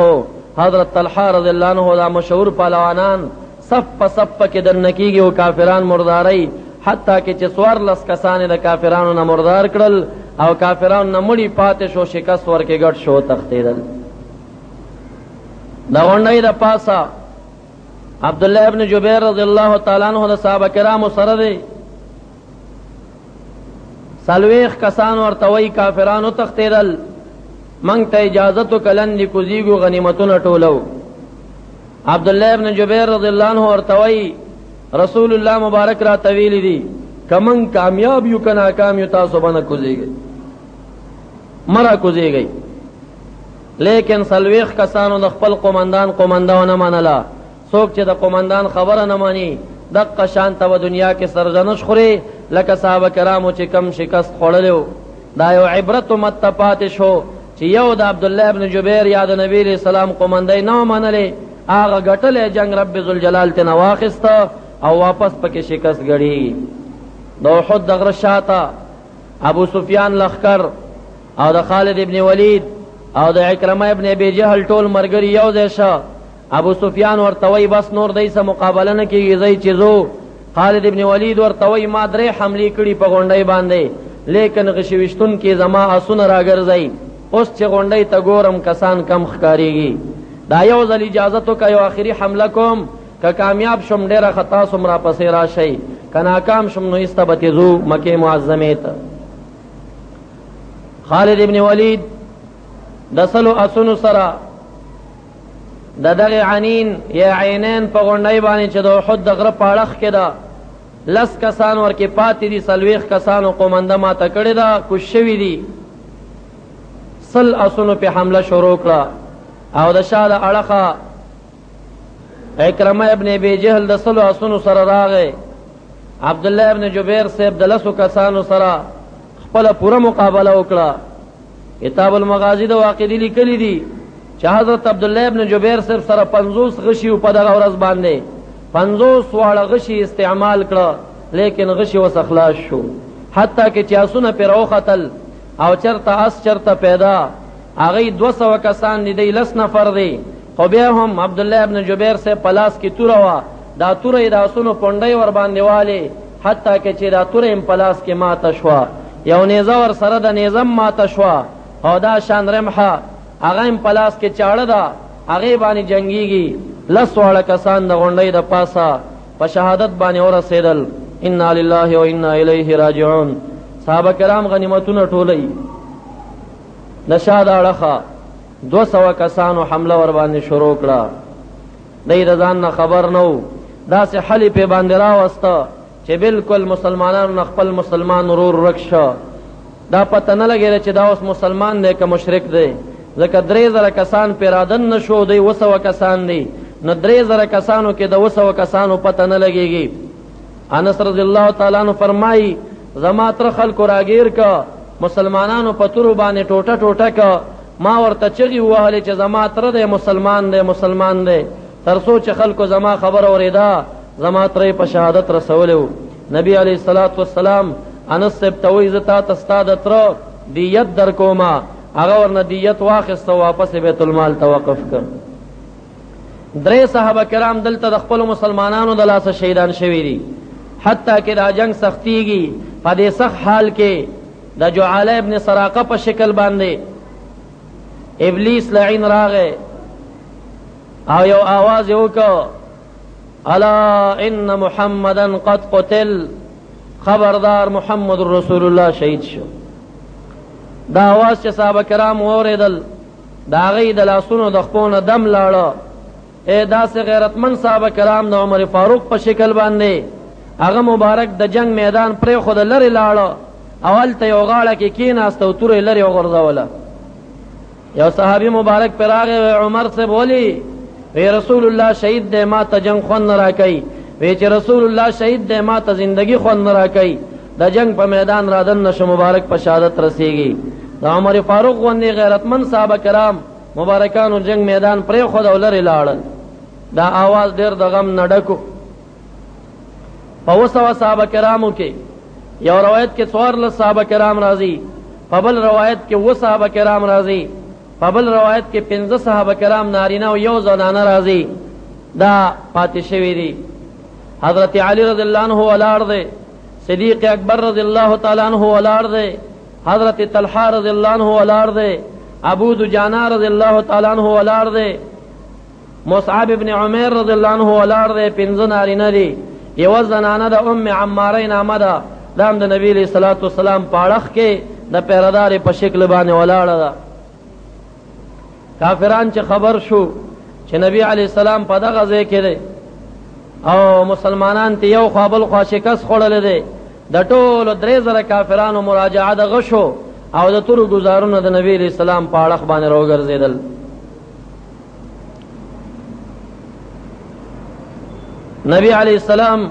حضرت طلحه رضی الله عنہ، دا مشهور پهلوانان صف په صف پکې دننه کېږي او کافران مرداري، حتی کې چې 14 کسان یې د کافرانو نه مردار کړل او کافرانو نه مړي پاتې شو، شکست ورکې ګډ شو، تښتېدل. د غونډۍ د پاسه عبدالله ابن جبیر رضی الله تعالی عنہ د صحابه کرامو سره دی، 40 کسان ورته وایي کافران وتښتېدل، موږ ته اجازت وکړه لندې کوزیږو غنیمتونه ټولو. عبدالله ابن جبیر رضی الله عنه ورته وایي رسول الله مبارک راته ویلي دي که موږ کامیاب یو که ناکام یو تاسو به نه کوزیږئ، مه را کوزیږئ. لیکن 40 کسانو د خپل قومندان قومنده ونه منله. څوک چې د قومندان خبره نه مني دقه شان ته به دنیا کې سرزنش خوري، لکه صحابه کرامو چې کم شکست خوړلی و. دا یو عبرت امت ته پاتې شو چې یو د عبدالله ابن جبیر یا د نبی علیہ السلام قومندۍ نه منلې، هغه ګټلی جنګ رب ذوالجلال ترې نه واخیسته او واپس پکې شکست ګړېږي. د احد د غره شاته ابو سفیان لښکر او د خالد ابن ولید او د عکرمه ابن ابي جهل ټول مرګري یو ځای شه. ابو سفیان ورته وایي بس نور دی څه مقابله نه کېږي، ځئ چې ځو. خالد ابن ولید ورته وایي ما درې حملې کړي په غونډۍ باندې، لیکن غشي ویشتونکي زما اسونه راګرځوي، اوس چې غونډۍ ته ګورم کسان کم ښکارېږي، دا یو ځل اجازت وکړه یو آخري حمله کوم، که کامیاب شوم ډېره ښه تاسو هم راپسې راشئ، که ناکام شوم نو ایسته به ترې ځو مکې معظمې ته. خالد ابن ولید د 100 اسونو سره د دغه عنین یا عینین په غونډۍ باندې چې د احد د غره په اړخ کې ده، 10 کسان ورکې پاتې دي، 40 کسانو قومنده ماته کړې ده، کوز شوي دي. 100 اسونو پې حمله شروع کړه او د شا د اړخه عکرمه ابن ابي جهل د 100 اسونو سره راغی. عبدالله ابن جبیر صاحب د 10 کسانو سره خپله پوره مقابله وکړه. کتاب المغازي د واقدي لیکلي دي چې حضرت عبدالله ابن جبیر صاحب سره 50 غشي په دغه ورځ باندې 50 واړه غشي استعمال کړه، لیکن غشي اوس خلاص شو، حتی کې چې اسونه پرې راوختل او چرته اس چرته پیدا، هغوی 200 کسان دي، دی 10 نفر دی، خو بیا هم عبدالله ابن جبیر صاحب په لاس کې توره وه، دا توره یې د اسونو پونډۍ ورباندې والې، حتی کې چې دا توره یې هم په لاس کې ماته شوه، یو نیزه ورسره د نیزه هم ماته شوه، او دا شان رمحه هغه هم په لاس کې چاړه ده، هغې باندې جنګېږي. 10 واړه کسان د غونډۍ د پاسه په شهادت باندې ورسېدل. انا لله و انا الیه راجعون. صحابه کرام غنیمتونه ټولوي. د شا د اړخه 200 کسانو حمله ورباندې شروع کړه. دی د ځان نه خبر نه و، داسې حلې پې باندې راوسته چې بالکل مسلمانانو نه خپل مسلمان ورور ورک شه. دا پته نه لګېده چې دا اوس مسلمان دی که مشرک دی، ځکه 3000 کسان پرې رادننه شو، دوی 700 کسان دي، نو 3000 کسانو کې د 700 کسانو پته نه لګېږي. انس رضی الله تعالی عنہ فرمایي زما تره خلکو راګیر که، مسلمانانو په تورو باندې ټوټه ټوټه که، ما ورته چغې ووهلې چې زما تره دی، مسلمان دی، مسلمان دی، تر څو چې خلکو زما خبره اورېده زما تره یې په شهادت رسولی و. نبی علیه الصلاة والسلام انس صاحب ته وایي زه تا ته ستا د تره دیت در کومه. هغه ورنه دیت واخیسته او واپس یې بیت المال ته وقف کړ. 3 صحابه کرام دلته د خپلو مسلمانانو د لاسه شهیدان شوي دي. حتی کې دا جنگ سختیږي، په دې سخت حال کې د جعاله ابن سراقه په شکل باندې ابلیس لعین راغی او یو آواز یې وکړ، الا ان محمدا قد قتل، خبردار محمد رسول الله شهید شو. دا آواز چې صحابه کرام واورېدل، د هغوی د لاسونو د خپو نه دم لاړه. ای داسې غیرتمن صحابه کرام د عمر فاروق په شکل باندې هغه مبارک د جنگ میدان پرېښوده، لرې لاړه او هلته یو غاړه کې کېناسته او توره یې لرې وغورځوله. یو صحابي مبارک پرې راغی، وی عمر صاحب ولې؟ وی رسول الله شهید دی، ما ته جنگ خوند نه راکوي. وی چې رسول الله شهید دی، ما ته زندگی خوند نه راکوي. د جنگ په میدان را دننه شو، مبارک په شهادت رسیږي. د عمر فاروق غوندې غیرتمن صحابه کرام مبارکانو جنگ میدان پرېښود او لرې لاړل. دا آواز ډېر د غم نه ډک و. په 700 صحابه کرامو کې یو روایت کې 14 صحابه کرام راځي، په بل روایت کې 7 صحابه کرام راځي، په بل روایت کې 5 صحابه کرام نارینه او 1 زنانه راځي. دا پاتې شوي دي. حضرت علی رضی الله عنه ولاړ دی، صدیق اکبر رضی الله تعالی عنه ولاړ دی، حضرت طلحه رضی الله عنه ولاړ دی، ابو دجانه رضی الله تعالی عنه ولاړ دی، مصعب ابن عمیر رضی الله عنه ولاړ دی. 5 نارینه دي، یوه زنانه د ام عمارۍ نامه ده، دا هم د نبی علیه الصلاة والسلام په اړخ کې د پیردارې په شکل باندې ولاړه ده. کافران چې خبر شو چې نبی علیه السلام په دغه ځای کې دی او مسلمانان ته یو خوا بل خوا شکست خوړلی دی، د ټولو 3000 کافرانو مراجعه د غشو او د تورو ګزارونو د نبی علیه السلام په اړخ باندې راوګرځېدل. نبی علیه السلام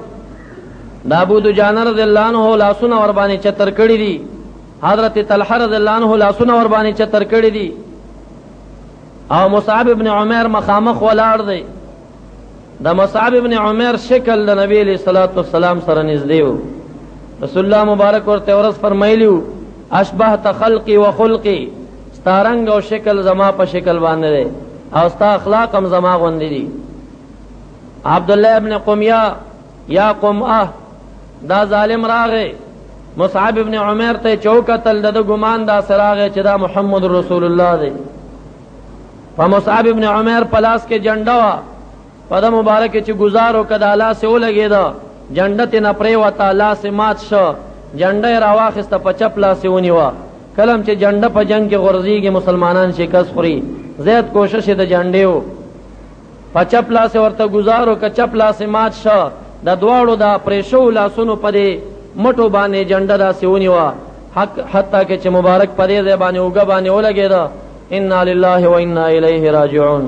د ابو دجانه رضی الله عنه لاسونه ورباندې چتر کړي دي، حضرت طلحه رضی الله عنه لاسونه ورباندې چتر کړي دي او مصعب ابن عمیر مخامخ ولاړ دی. د مصعب ابن عمیر شکل د نبی علیه الصلاة والسلام سره نږدې و. رسول الله مبارک ورته ورځ فرمایلی و اشبهت خلقي وخلقي، ستا رنګ او شکل زما په شکل باندې دی او ستا اخلاق هم زما غوندې دي. عبد الله ابن قمیه یا قمعه دا ظالم راغی، مصعب ابن عمر ته چوکتل، د ګمان دا سراغه چې دا محمد رسول الله دی. په مصعب ابن عمر پلاس کې جنډه وا، په د مبارک چې گزارو کدا لاس ولګید، جنډه ته نه پریوته، لاس مات شو، جنډه یې راواخیسته په چپ لاس یې ونیوه. کلم چې جنډه په جنگ کې غورځېږي مسلمانان شکست خوري، زیات کوشش یې د جنډې و، په چپ لاس یې ورته ګزارو که چپ لاس یې مات شو، د دواړو د پرې شوو لاسونو په دې مټو باندې جنډه داسې ونیوه، حتی کې چې مبارک په دې ځای باندې اوږه باندې ولګېده. انا لله وانا الیه راجعون.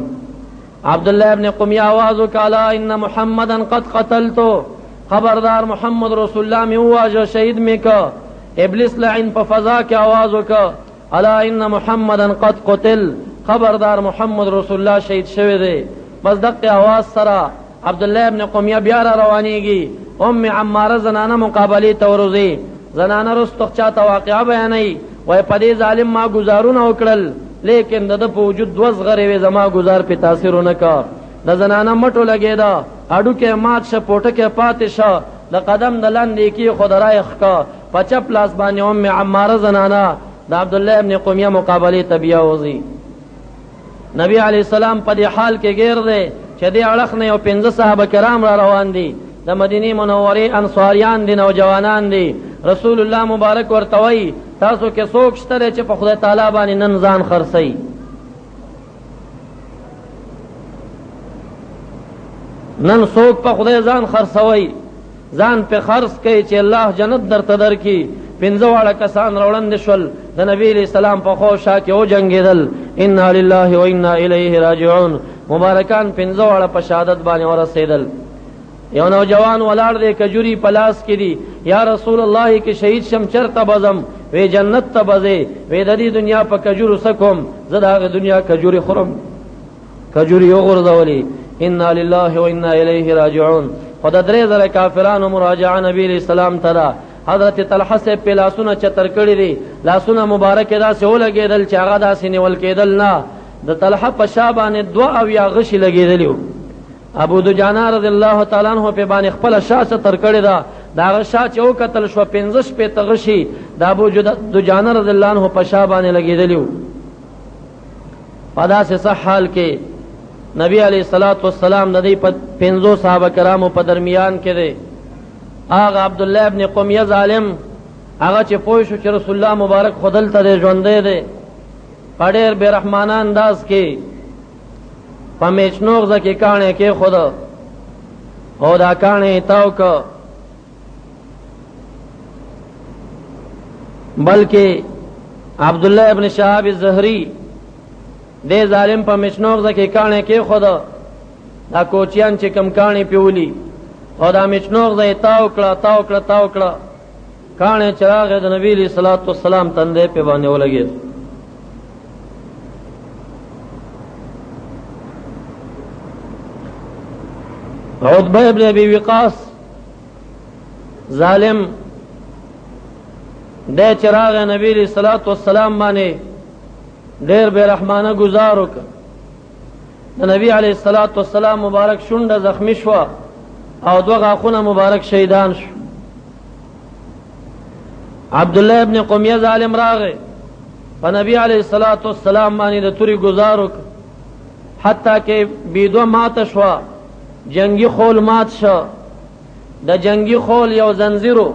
عبد الله ابن قمیه آواز وکړه، ان محمدا قد قتلتو، خبردار محمد رسول الله مې وواژه، شهید مې که. ابلیس لعین په فضا کې آواز وکړ، الا ان محمدا قد قتل، خبردار محمد رسول الله شهید شوی دی. بس دقه آواز سره عبد الله ابن قمیه بیا را روانیږي. ام عماره زنانه مقابلې ته ورځي، زنانه رستخ چاته واقعه بیانوي، وایي په دې ظالم ما ګزارونه وکړل، لیکن د ده په وجود دوه زغرې وې، زما ګزار پې تاثیر ونه کړ. د زنانه مټو لګېده، هډوکی مات شه، پوټکی پاتې شه، د قدم د لاندې یې کېښود رایې ښکه. په چپ لاس باندې ام عماره زنانه د عبدالله ابن قمیه مقابلې ته بیا وځي. نبی علیه السلام په دې حال کې ګیر دی چې دې اړخ نه یو 5 صحابه کرام را روان دي، د مدینې منورې انصاریان دي، نوجوانان دي. رسول الله مبارک ورته وایي تاسو کې څوک شته دی چې په خدای تعالی باندې نن ځان خرڅوي؟ نن څوک په خدای ځان خرڅوي؟ ځان په خرڅ کوي چې الله جنت درته درکړي. 5 واړه کسان راوړاندې شول، د نبی علیه السلام په خوا شا کې وجنګېدل. انا لله وانا الیه راجعون. مبارکان 5 واړه په شهادت باندې ورسېدل. یو نوجوان ولاړ دی، کجوري په لاس کې دي، یا رسول الله کې شهید شم چرته به ځم؟ وی جنت ته به ځې. وی د دې دنیا په کجورو څه کوم، زه د هغې دنیا کجوري خورم. کجوري یې وغورځولې. انا لله وانا الیه راجعون. خو د 3000 کافرانو مراجعه نبی علیه السلام ته ده. حضرت طلحه صاحب پې لاسونه چتر کړي دي، لاسونه مبارک یې داسې ولګېدل چې هغه داسې نیول کېدل نه. د طلحه په شا باندې 72 غشي لګېدلي وو. ابو دجانه رضی الله تعالی عنه په باندې خپله شا ستر کړې ده، د هغه شا چې وکتل شوه 65 غشي د ابو دجانه رضی الله عنه په شا باندې لګېدلي وو. په داسې صح حال کې نبی علیه الصلاة والسلام د دې په 5 صحابه کرامو په درمیان کې دی. هغه عبدالله ابن قمیه ظالم، هغه چې پوه شو چې رسول الله مبارک خو دلته دی، ژوندی دی، په ډېر بې رحمانه انداز کې په میچنوغزه کې کاڼی کېښود او دا کاڼی یې تاو کړ. بلکې عبدالله ابن شهاب الزهري دې ظالم په میچنوغزه کې کاڼی کېښود، دا کوچیان چې کم کاڼي پیولي او دا میچنوغزه یې تاو کړه تاو کړه تاو کړه، کاڼی چې راغی د نبي علیه الصلاة والسلام تندی پې باندې ولګېد. عتبه ابن ابي وقاص ظالم دی چې راغی نبي علیه الصلاة والسلام باندې ډېر بې رحمانه ګزار وکړ. د نبی علیه الصلاة والسلام مبارک شونډه زخمی شوه او 2 غاښونه مبارک شهیدان شو. عبدالله ابن قمیه ظالم راغی په نبی علیه الصلاة والسلام باندې د تورې ګزار وکړ، حتی کې بیدوه ماته شوه، جنګي خول مات شو. د جنګي خول یو زنځیر و،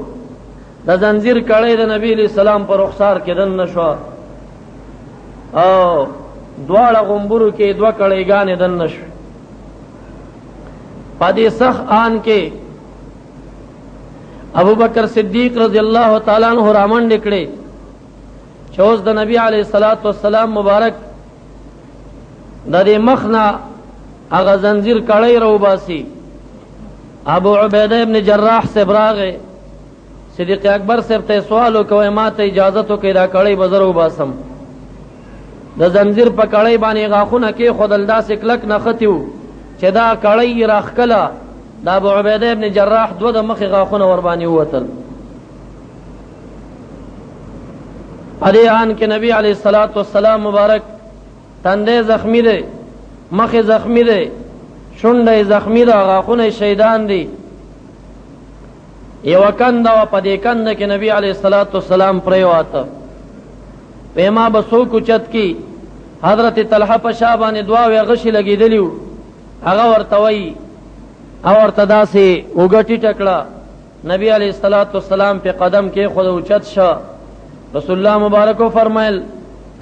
د زنځیر کړۍ د نبی علیه السلام په رخسار کې دننه شوه او دواړه غومبورو کې 2 کړۍګانې دننه شوې. په دې سخت آن کې ابوبکر صدیق رضی الله تعالی عنہ رامنډې کړې چې اوس د نبی علیه الصلاة والسلام مبارک د دې مخ نه هغه زنځیر کړۍ راوباسي. ابو عبیده ابن جراح صاحب راغی، صدیق اکبر صاحب ته سوال وکړ، ما ته اجازت وکړئ دا کړۍ به زه راوباسم. د زنځیر په کړۍ باندې غاښونه کېښودل، داسې کلک نښتي وو چې دا کړۍ یې راښکله. د ابو عبیده ابن جراح 2 د مخې غاښونه ورباندې ووتل. په دې آن کې نبی علیه الصلاة والسلام مبارک تندی زخمی دی، مخ یې زخمی دی، شونډه یې زخمی ده، غاښونه یې شهیدان دي. یوه کنده وه، په دې کنده کې نبی علیه الصلاة والسلام پرېواته. وی ما به څوک اوچت کي؟ حضرت طلحه په شا باندې دواوې غشي لګېدلي وو، هغه ورته وایي او ورته داسې اوږه ټیټه کړه. نبی علیه الصلاة والسلام په قدم کېښود، اوچت شه. رسول الله مبارک وفرمایل،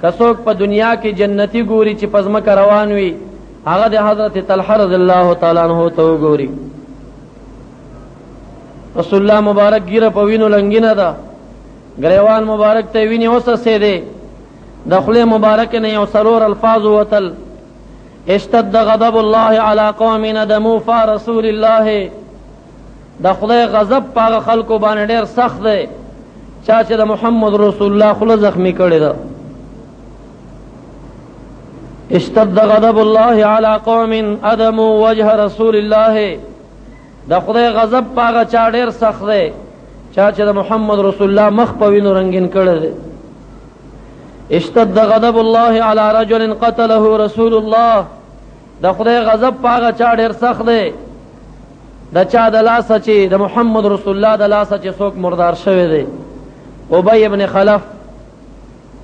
که څوک په دنیا کې جنتي ګوري چې په ځمکه روان وي، هغه د حضرت طلحه رضی الله تعالی عنه ته وګوري. رسول الله مبارک ګیره په وینو لنګینه ده، ګریوان مبارک ته وینې وڅڅېدې، د خولې مبارک نه یو څلور الفاظ ووتل، اشتد غضب الله علی قوم ندموا فا رسول الله. د خدای غضب په هغه خلکو باندې ډېر سخت دی چا چې د محمد رسول الله خوله زخمی کړې ده. اشتد غضب الله علی قوم ادموا وجه رسول الله. د خدای غضب په هغه چا ډېر سخت دی چا چې د محمد رسول الله مخ په وینو رنګین کړی دی. اشتد غضب الله علی رجل قتله رسول الله. د خدای غضب په هغه چا ډېر سخت دی د چا د لاسه چې د محمد رسول الله د لاسه چې څوک مردار شوی دی. ابی ابن خلف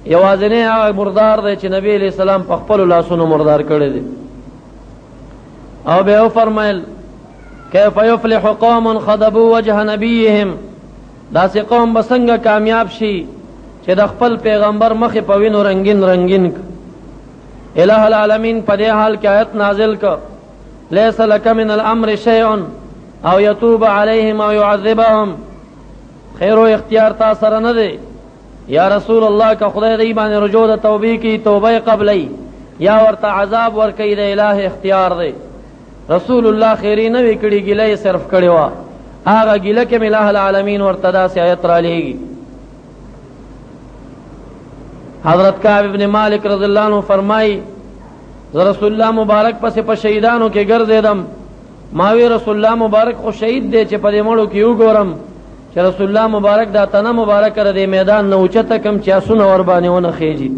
یوازینی هغه مردار دی چې نبی علیہ السلام په خپلو لاسونو مردار کړی دی. او بیا وفرمایل، کیف یفلح قوم خضبوا وجه نبیهم. داسې قوم به څنګه کامیاب شي چې د خپل پیغمبر مخ په وینو رنګین رنګین ک. الہ العالمین په دې حال کې آیت نازل ک، لیس لک من الامر شیء او یتوب علیهم او يعذبهم. خیر او اختیار تا سره نه دی یا رسول الله، که خدای دی باندې رجوع د توبې کی توبه قبلې یا ورته عذاب ورکوي، د الہ اختیار دی. رسول الله خیری نه وی کړي، ګیله یې صرف کړې وه. هغه ګیله کې الہ العالمین ورته داسې آیت رالیږي. حضرت کعب ابن مالک رضی الله عنه فرمایي، زه رسول الله مبارک پسې په شهیدانو کې ګرځېدم، ما وی رسول الله مبارک خو شهید دی چې په دې مړو کې وګورم چې رسول الله مبارک دا تنه مبارک د دې میدان نه اوچته کم چې اسونه ورباندې ونه خېږي.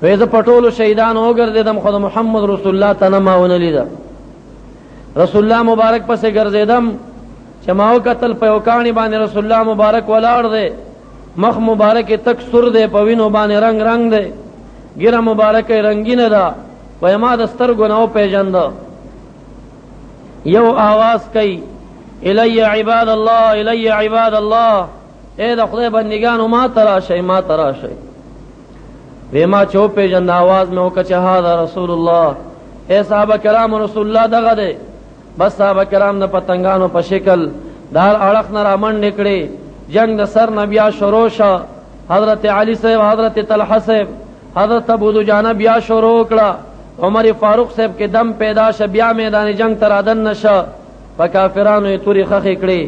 وی زه په ټولو شهیدانو وګرځېدم خو د محمد رسول الله تنه ما ونه لیده. رسول الله مبارک پسې ګرځېدم چې ما وکتل په یو کاڼي باندې رسول الله مبارک ولاړ دی، مخ مبارک یې تک سور دی، په وینو باندې رنګ رنګ دی، ږیره مبارکه یې رنګینه ده. وایي ما د سترګو نه وپېژنده. یو آواز کوي، الی عباد الله، الی عباد الله، ای د خدای بندګانو ما ته راشئ، ما ته راشئ. وی ما چې وپېژنده آواز مې وکړه چې هذا رسول الله. ای صحابه کرام، رسول الله دغه دی. بس صحابه کرام د پتنګانو په شکل د هر اړخ نه رامنډې کړې. جنگ د سر نه بیا شروع شه. حضرت علی صاحب، حضرت طلحه صاحب، حضرت ابو دجانه بیا شروع کړه. عمر فاروق صاحب کې دم پیدا شه، بیا میدان جنگ ته رادننه شه. په کافرانو یې تورې ښخې کړې،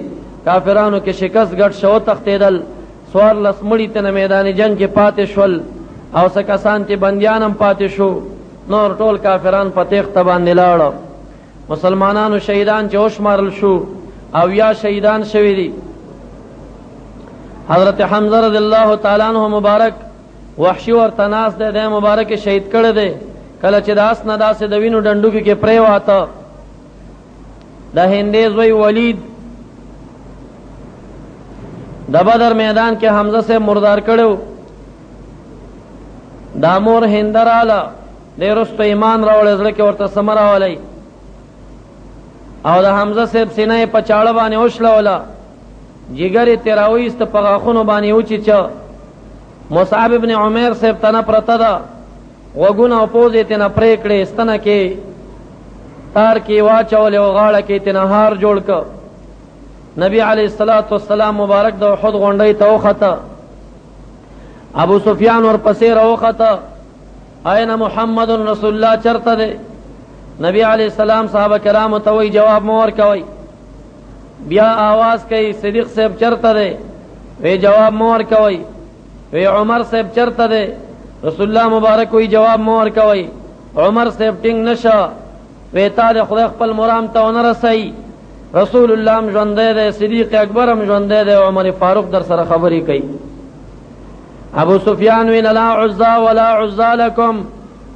کافرانو کې شکست ګډ شه، وتښتېدل. 14 مړي تنه میدان جنگ کې پاتې شول او څه کسان چې بندیان هم پاتې شو. نور ټول کافران په تېښته باندې لاړه. مسلمانانو شهیدان چې وشمارل شو او یا شهیدان شوي دي. حضرت حمزه رضی الله تعالی عنہ مبارک وحشي ورته ناست دی، دی مبارک شهید کړی دی. کله چې د اس نه داسې د وینو ډنډوکي کې پرېواته، د هندې زوی ولید د بدر میدان کې حمزه صاحب مردار کړو. دا مور هنده راله، دی وروسته ایمان راوړی، زړه کې ورته سمه راولی او د حمزه صاحب سینه یې په چاړه باندې وشلوله، جګر یې ترې راوایسته، په غاښونو باندې وچیچه. مصعب ابن عمیر صاحب تنه پرته ده، غوږونه او پوزې یې ترېنه پرې کړې، ستنه کې تار کې یې واچولې او غاړه کې یې ترېنه هار جوړ کړ. نبی علیه الصلاة والسلام مبارک د احد غونډۍ ته وخته، ابو سفیان ورپسې راوخته، اين محمد رسول الله چرته دی؟ نبی علیه السلام صحابه کرامو ته وایي جواب مه ورکوئ. بیا آواز کوي صدیق صاحب چرته دی؟ وی جواب مه ورکوئ. وی عمر صاحب چرته دی؟ رسول الله مبارک وی جواب مه ورکوئ. عمر صاحب ټینګ نشه، وی تا د خدای خپل مرام ته ونه رسوي. رسول الله هم ژوندی دی، صدیق اکبر هم ژوندی دی، عمر فاروق در سره خبرې کوي. ابو سفیان ویل لا عزا ولا عزا لکم،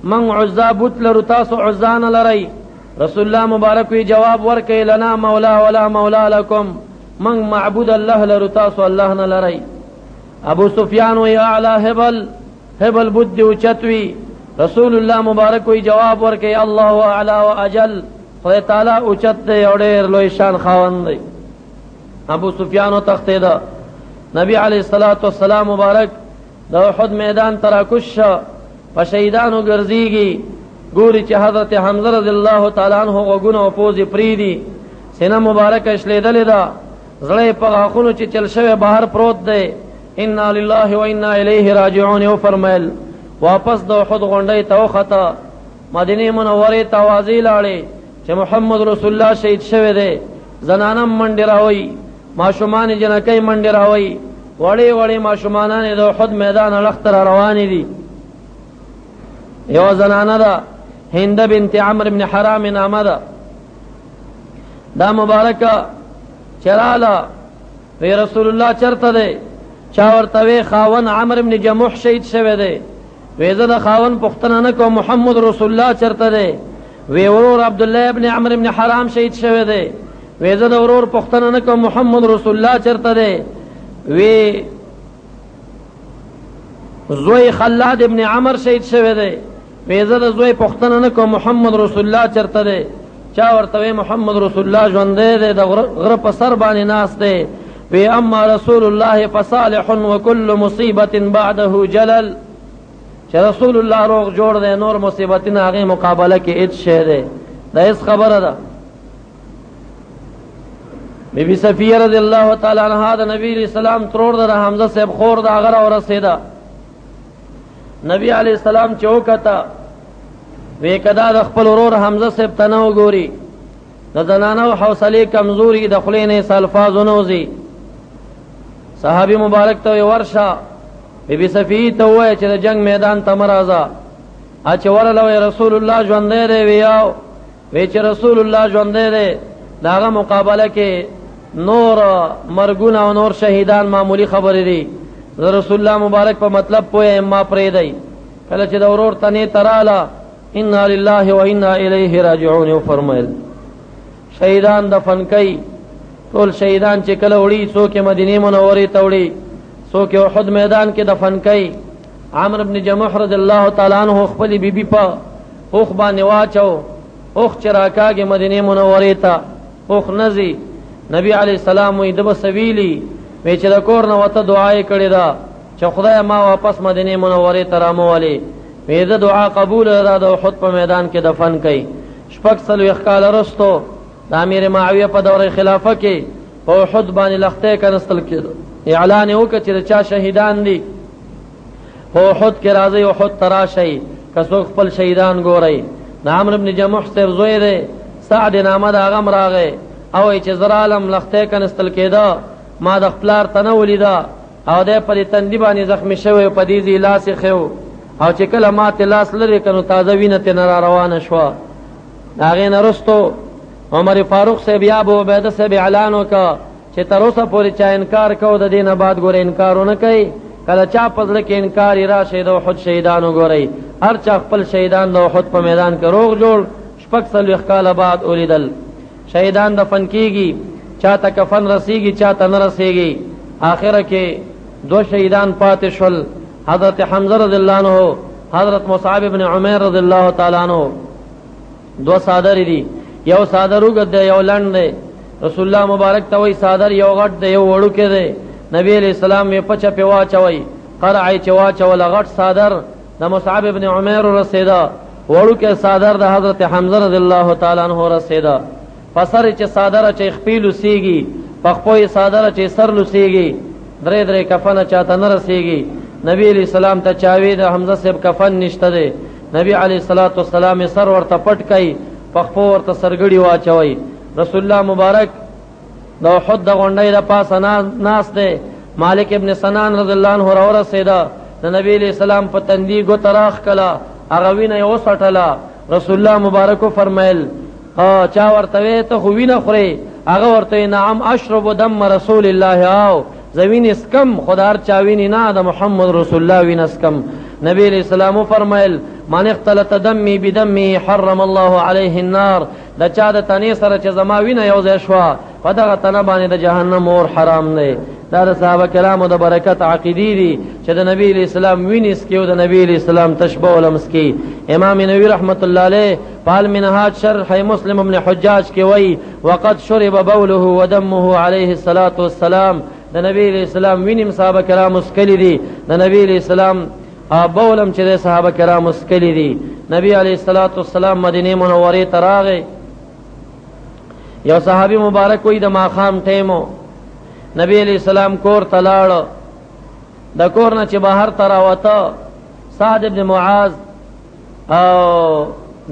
من عزا بت لرو تاسو عزا نه لرئ. رسول الله مبارک وی جواب ورکړي لنا مولا ولا مولا لکم، من معبود الله لرو تاسو الله نه لرئ. ابو سفیان وی اعلی هبل، هبل بت دی اوچت وی. رسول الله مبارک وی جواب ورکړي الله اعلی واجل، خدای تعالی اوچت دی او ډېر لوی شان خاوند دی. ابو سفیان وتښتېده. نبی علیه الصلاة والسلام مبارک د احد میدان ته راکوز شه، په شهیدانو ګرځېږي، ګوري چې حضرت حمزه رضی الله تعالی عنه غوږونه او پوزې پرېږدي، سینه مبارکه شلېدلې ده، زړه یې په غاښونو چې چل شوی بهر پروت دی. انا لله و انا الیه راجعون یې وفرمیل. واپس د احد غونډۍ ته وخته، مدینې منورې ته اوازې لاړې چې محمد رسول الله شهید شوی دی. زنانه منډې راویي، ماشومانې جنکۍ منډې راویي، وړې وړې ماشومانانې د احد میدان اړخ ته را روانې دي. یوه زنانه ده، هنده بنت عمرو بن حرام نامه ده، دا مبارکه چې راله وی رسول الله چرته دی؟ چا ورته وی خاون عمرو بن جموح شهید شوی دی. وی زه د خاون پوښتنه نه کوم، محمد رسول الله چرته دی؟ وی ورور عبدالله ابن عمرو بن حرام شهید شوی دی. وی زه د ورور پوښتنه نه کوم، محمد رسول الله چرته دی؟ وی زوی خلاد ابن عمر شهید شوی دی. وی زه د زوی پوښتنه نه کوم، محمد رسول الله چرته دی؟ چا ورته وی محمد رسول الله ژوندی دی، د غره په سر باندې ناست دی. وی اما رسول الله فصالح وکل مصیبت بعده جلل، چې رسول الله روغ جوړ دی، نور مصیبتونه هغې مقابله کې هېڅ شی دی، دا هېڅ خبره ده. بی بی صفیه رضی الله تعالی عنها د نبی علیہ السلام ترور ده، د حمزه صاحب خور ده، هغه راورسېده. نبی علیہ السلام چې وکته وی که دا د خپل ورور حمزه صاحب ته نه وګوري، د زنانو حوصلې کمزوري، د خولې نه یې څه الفاظ ونه وځي. صحابي مبارک ته وایي ورشه بی بی صفیې ته ووایه چې د جنګ میدان ته مه راځه. چې ورله وایي رسول الله ژوندی دی، وی او وی چې رسول الله ژوندی دی، د هغه مقابله کې نور مرګونه او نور شهیدان معمولي خبرې دي. زه رسول الله مبارک په مطلب پوه یم، ما پرېږدئ. کله چې د ورور تنې ته راله، انا لله و انا الیه راجعون یې وفرمیل. شهیدان دفن کوي، ټول شهیدان چې کله وړي، څوک یې مدینې منورې ته وړي، څوک یې احد میدان کې دفن کوي. عمرو بن جموح رضی الله تعالی عنه خپلې بیبي په اوښ باندې واچو، اوښ چې راکاږي مدینې منورې ته، اوښ نه ځي. نبی علیه السلام وایي ده به څه ویلي؟ وایي چې د کور نه وته دعا یې کړې ده چې خدای ما واپس مدینې منورې ته رامولې. وایي ده دعا قبوله ده، د احد په میدان کې دفن کړي. 46 کاله وروسته د امیر معاویه په دوره خلافه کې په احد باندې لښتی کنستل کېده. اعلان یې وکړ چې د چا شهیدان دي په احد کې راځئ، احد ته راشئ، که څوک خپل شهیدان ګورئ. د عمرو بن جموح صاحب زوی دی، سعد نامه د هغه هم راغی او وایي چې زه رالم، لښتی کنستل کېده، ما د خپلار ته نه ولیده او دی په دې تندي باندې زخمي شوی، په دې ځای لاس یې ښی و او چې کله ما ترې لاس لرې کړ نو تازه وینه ترې نه را روانه شوه. د هغې نه وروسته عمر فاروق صاحب یا ابو عبیده صاحب اعلان وکړ چې تر اوسه پورې چا انکار کو، د دې نه بعد ګوره انکار ونه کوي. کله چا په زړه کې انکار یې راشي د احد شهیدان وګورئ، هر چا خپل شهیدان د احد په میدان کې روغ جوړ 46 کاله بعد ولیدل. شهیدان دفن کیږي، چاته کفن رسیږي، چاته نه رسیږي. آخره کې 2 شهیدان پاتې شول، حضرت حمزه رضی الله عنه، حضرت مصعب بن عمیر رضی الله تعالی عنه. 2 څادرې دي، یو څادر اوږد دی، یو لنډ دی. رسول الله مبارک ته وایي څادر یو غټ دی، یو وړوکی دی. نبی علیہ السلام یې پچه پې واچوئ، قرعه یې چې واچوله، غټ څادر د مصعب ابن عمیر ورسېده، وړوکی څادر د حضرت حمزه رضی الله تعالی عنه ورسېده. په سر یې چې څادر اچوي خپې لوسېږي، په خپو یې څادر اچوي سر لوسېږي، درې درې کفنه چاته نه رسېږي. نبی علیہ السلام ته چاوي د حمزه صاحب کفن نشته دی، نبی علیه الصلاة والسلام یې سر ورته پټ کړي، په خپو ورته سرګړي واچوي. رسول الله مبارک د احد د غونډۍ د پاسه ناست دی، مالک ابن سنان رضی الله عنه راورسېده، د نبی علیه السلام په تندي ګوته راښکله، هغه وینه یې وڅټله. رسول الله مبارک وفرمیل چا ورته وی ته خو وینه خورې؟ هغه ورته وی نعم اشرب دم رسول الله، او زه وینې څکم خو د هر چا وینې نه، د محمد رسول الله وینه څکم. نبی علیہ السلام وفرمایل من اختلط دمي بدمي حرم الله علیه النار، د چا د تنې سره چې زما وینه یو ځای شوه په دغه تنه باندې د جهنم اور حرام دی. دا د صحابه کرامو د برکت عقیدې دي چې د نبی علیہ السلام وینې څکي او د نبی علیہ السلام تش بول هم څکي. امام نووي رحمت الله علیه په المنهاج شرح مسلم ابن حجاج کې وایي وقد شرب بوله ودمه علیه الصلاة والسلام، د نبی علیہ السلام وینې هم صحابه کرامو څکلي دي، د نبی علیہ السلام بول هم چې دی صحابه کرامو څکلي دي. نبی علیه الصلاة والسلام مدینې منورې ته راغی، یو صحابي مبارک وایي د ماښام ټیم و، نبی علیه السلام کور ته لاړ. د کور نه چې بهر ته راوته سعد ابن معاذ او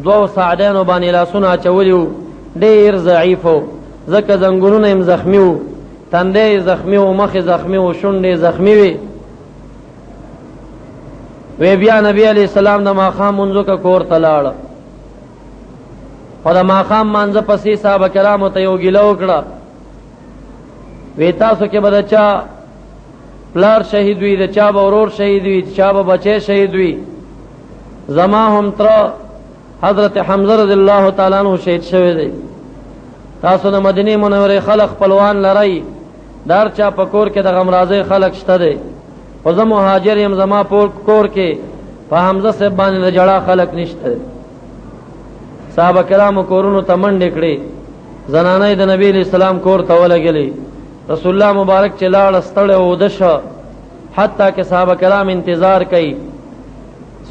دوو سعدینو باندې لاسونه اچولي وو، ډېر ضعیف و، ځکه زنګونونه یې زخمي وو، تندی یې زخمي و، مخ یې زخمي و، شونډې یې زخمي وې. وی بیا نبی علیه السلام د ماښام لمونځ وکړه، کور ته لاړ. خو د ماښام مانځه پسې صحابه کرامو ته یو ګیله وکړه، وی تاسو کې به د چا پلار شهید وي، د چا به ورور شهید وي، د چا به بچی شهید وي. زما هم تره حضرت حمزه رضی الله تعالی عنه شهید شوی دی. تاسو د مدینې منورې خلک خپلوان لرئ، د هر چا په کور کې د غمرازۍ خلک شته دی، خو زه مهاجر یم، زما په کور کې په حمزه صاحب باندې د ژړا خلک نشته دی. صحابه کرامو کورونو ته منډې کړې، زنانه یې د نبي علیه السلام کور ته ولګېلې. رسول الله مبارک چې لاړه ستړی وده شه، حتی که صحابه کرام انتظار کوي.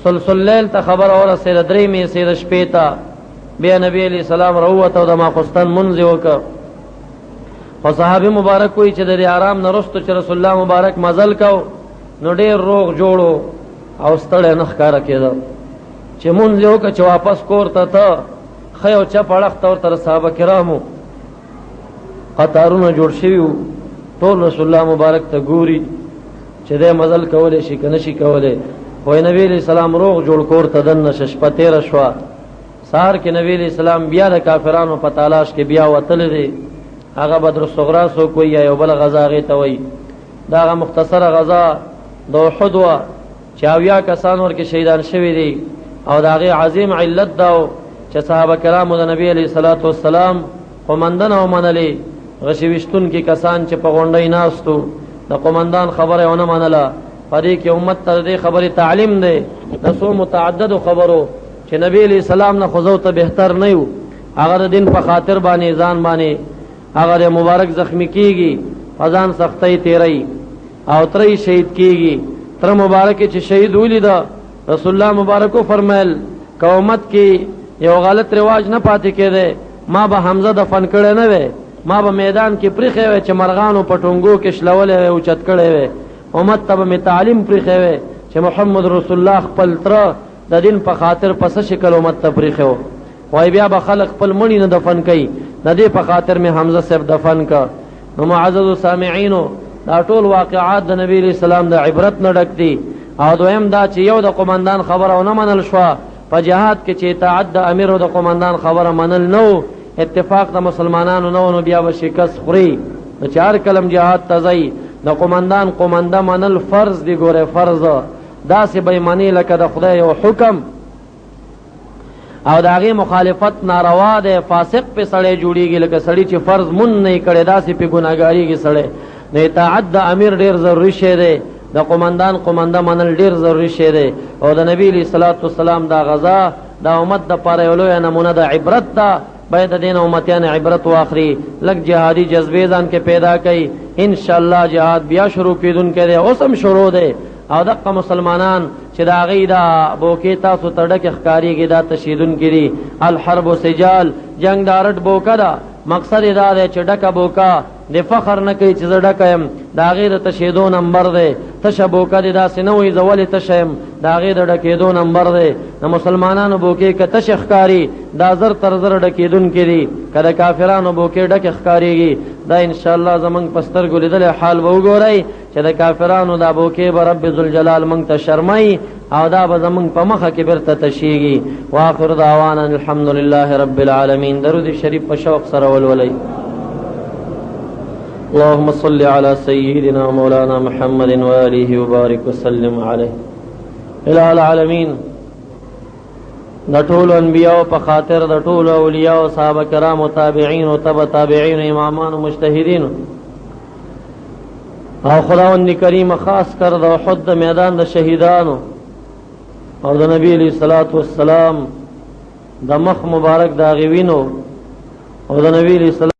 سلسل لیل ته خبره ورسېده، درې میسې د شپې ته. بیا نبی علیه السلام راووته او د ماخوستن لمونځ یې وکړ. خو صحابي مبارک وایي چې د دې آرام نه وروسته چې رسول الله مبارک مزل کو نو ډېر روغ جوړ و او ستړی نه ښکاره کېده. چې مونځ یې وکړ چې واپس کور ته ته، ښی او چپ اړخ ته ورته د صحابه کرامو قطارونه جوړ شوي وو، ټول رسول الله مبارک ته ګوري چې دی مزل کولی شي که نه شي کولی. خو نبی علیه السلام روغ جوړ کور ته دننه شه. شپه تېره شوه، سهار کې نبی علیه السلام بیا د کافرانو په تالاش کې بیا وتلی دی. هغه بدر الصغرا څوک وایي یا یو بله غزا هغې ته وایي. دا هغه مختصره غزا د احد وه چې 70 کسان ورکې شهیدان شوي دي. او د هغې عظیم علت دا و چې صحابه کرامو د نبی علیه الصلاة والسلام قومندنه ومنلې. غشي ویشتونکي کسان چې په غونډۍ ناست وو د قومندان خبره یې ونه منله. په دې کې امت ته د دې خبرې تعلیم دی، د څو متعددو خبرو چې نبی علیه السلام نه خو زه ته بهتر نه یو، هغه د دین په خاطر باندې ځان باندې هغه د مبارک زخمی کیږي، په ځان سختۍ تیروي او ترې شهید کیږي. تر مبارک چې شهید ولیده رسول الله مبارک وفرمایل که امت کې یو غلط رواج نه پاتې کېدی ما به حمزه دفن کړی نه وی، ما به میدان کې پریښی وی چې مرغانو په ټونګو کې شلولی وی، اوچت کړی وی. امت ته به مې تعلیم پریښی وی چې محمد رسول الله خپل تره د دین په خاطر په څه شکل امت ته پریښی و. وایي بیا به خلک خپل مړي نه دفن کوي، د دې په خاطر مې حمزه صاحب دفن که. نو معززو سامعینو، دا ټول واقعات د نبی علیه السلام د عبرت نه ډک دي. او دویم دا چې یو د قومندان خبره ونه منل شوه په جهاد کې، چې اطاعت د امیر او د قومندان خبره منل نه و، اتفاق د مسلمانانو نه و، نو بیا به شکست خوري. نو چې هر کلم جهاد ته ځئ د قومندان قومنده منل فرض دی، ګوره فرض داسې به یې منې لکه د خدای یو حکم، او د هغې مخالفت ناروا دی، فاسق پې سړی جوړېږي، لکه سړي چې فرض مونځ نه یې کړی داسې پې ګناهګارېږي سړی. نو اطاعت د امیر ډېر ضروري شی دی، د قومندان قومنده منل ډېر ضروري شی دی. او د نبی علیه الصلاة والسلام دا غزا دا امت دپاره یو لویه نمونه د عبرت ده، باید د دې نه امتیان عبرت واخلي، لږ جهادي جذبې ځان کې پیدا کړي. انشاءالله جهاد بیا شروع کېدونکی دی، اوس هم شروع دی. او دقه مسلمانان چې د هغوی دا بوکې تاسو ته ډکې ښکارېږي دا تشېدونکي دي. الحرب سجال، جنګ د ارټ بوکه ده. مقصد یې دا دی چې ډکه بوکه د فخر نه کوي چې زه ډکه یم، د هغې د تشېدو نمبر دی. تشه بوکه دې داسې نه وایي زه ولې تشه یم، د هغې د ډکېدو نمبر دی. د مسلمانانو بوکې که تشې ښکاري دا زر تر زره ډکېدونکي دي، که د کافرانو بوکې ډکې ښکارېږي دا انشاءالله زموږ په سترګو لیدلی حال به وګورئ چې د کافرانو دا بوکې به رب ذوالجلال موږ ته شرمایي او دا به زموږ په مخه کې بیرته تشیږي. واخر دعوانا الحمد لله رب العالمین. درود شریف په شوق سره ولولئ. اللهم صل على سيدنا مولانا محمد وآله وبارك وسلم عليه. الہ العالمین، د ټولو انبیاء په خاطر، د ټولو اولیاء، صحابه کرام، تابعین او تبع تابعین، امامان، مجتهدین او خداوند کریم خاص کر د احد د میدان د شهیدانو او د نبی علیہ الصلوۃ والسلام د مخ مبارک د غوینو او د نبی علیہ السلام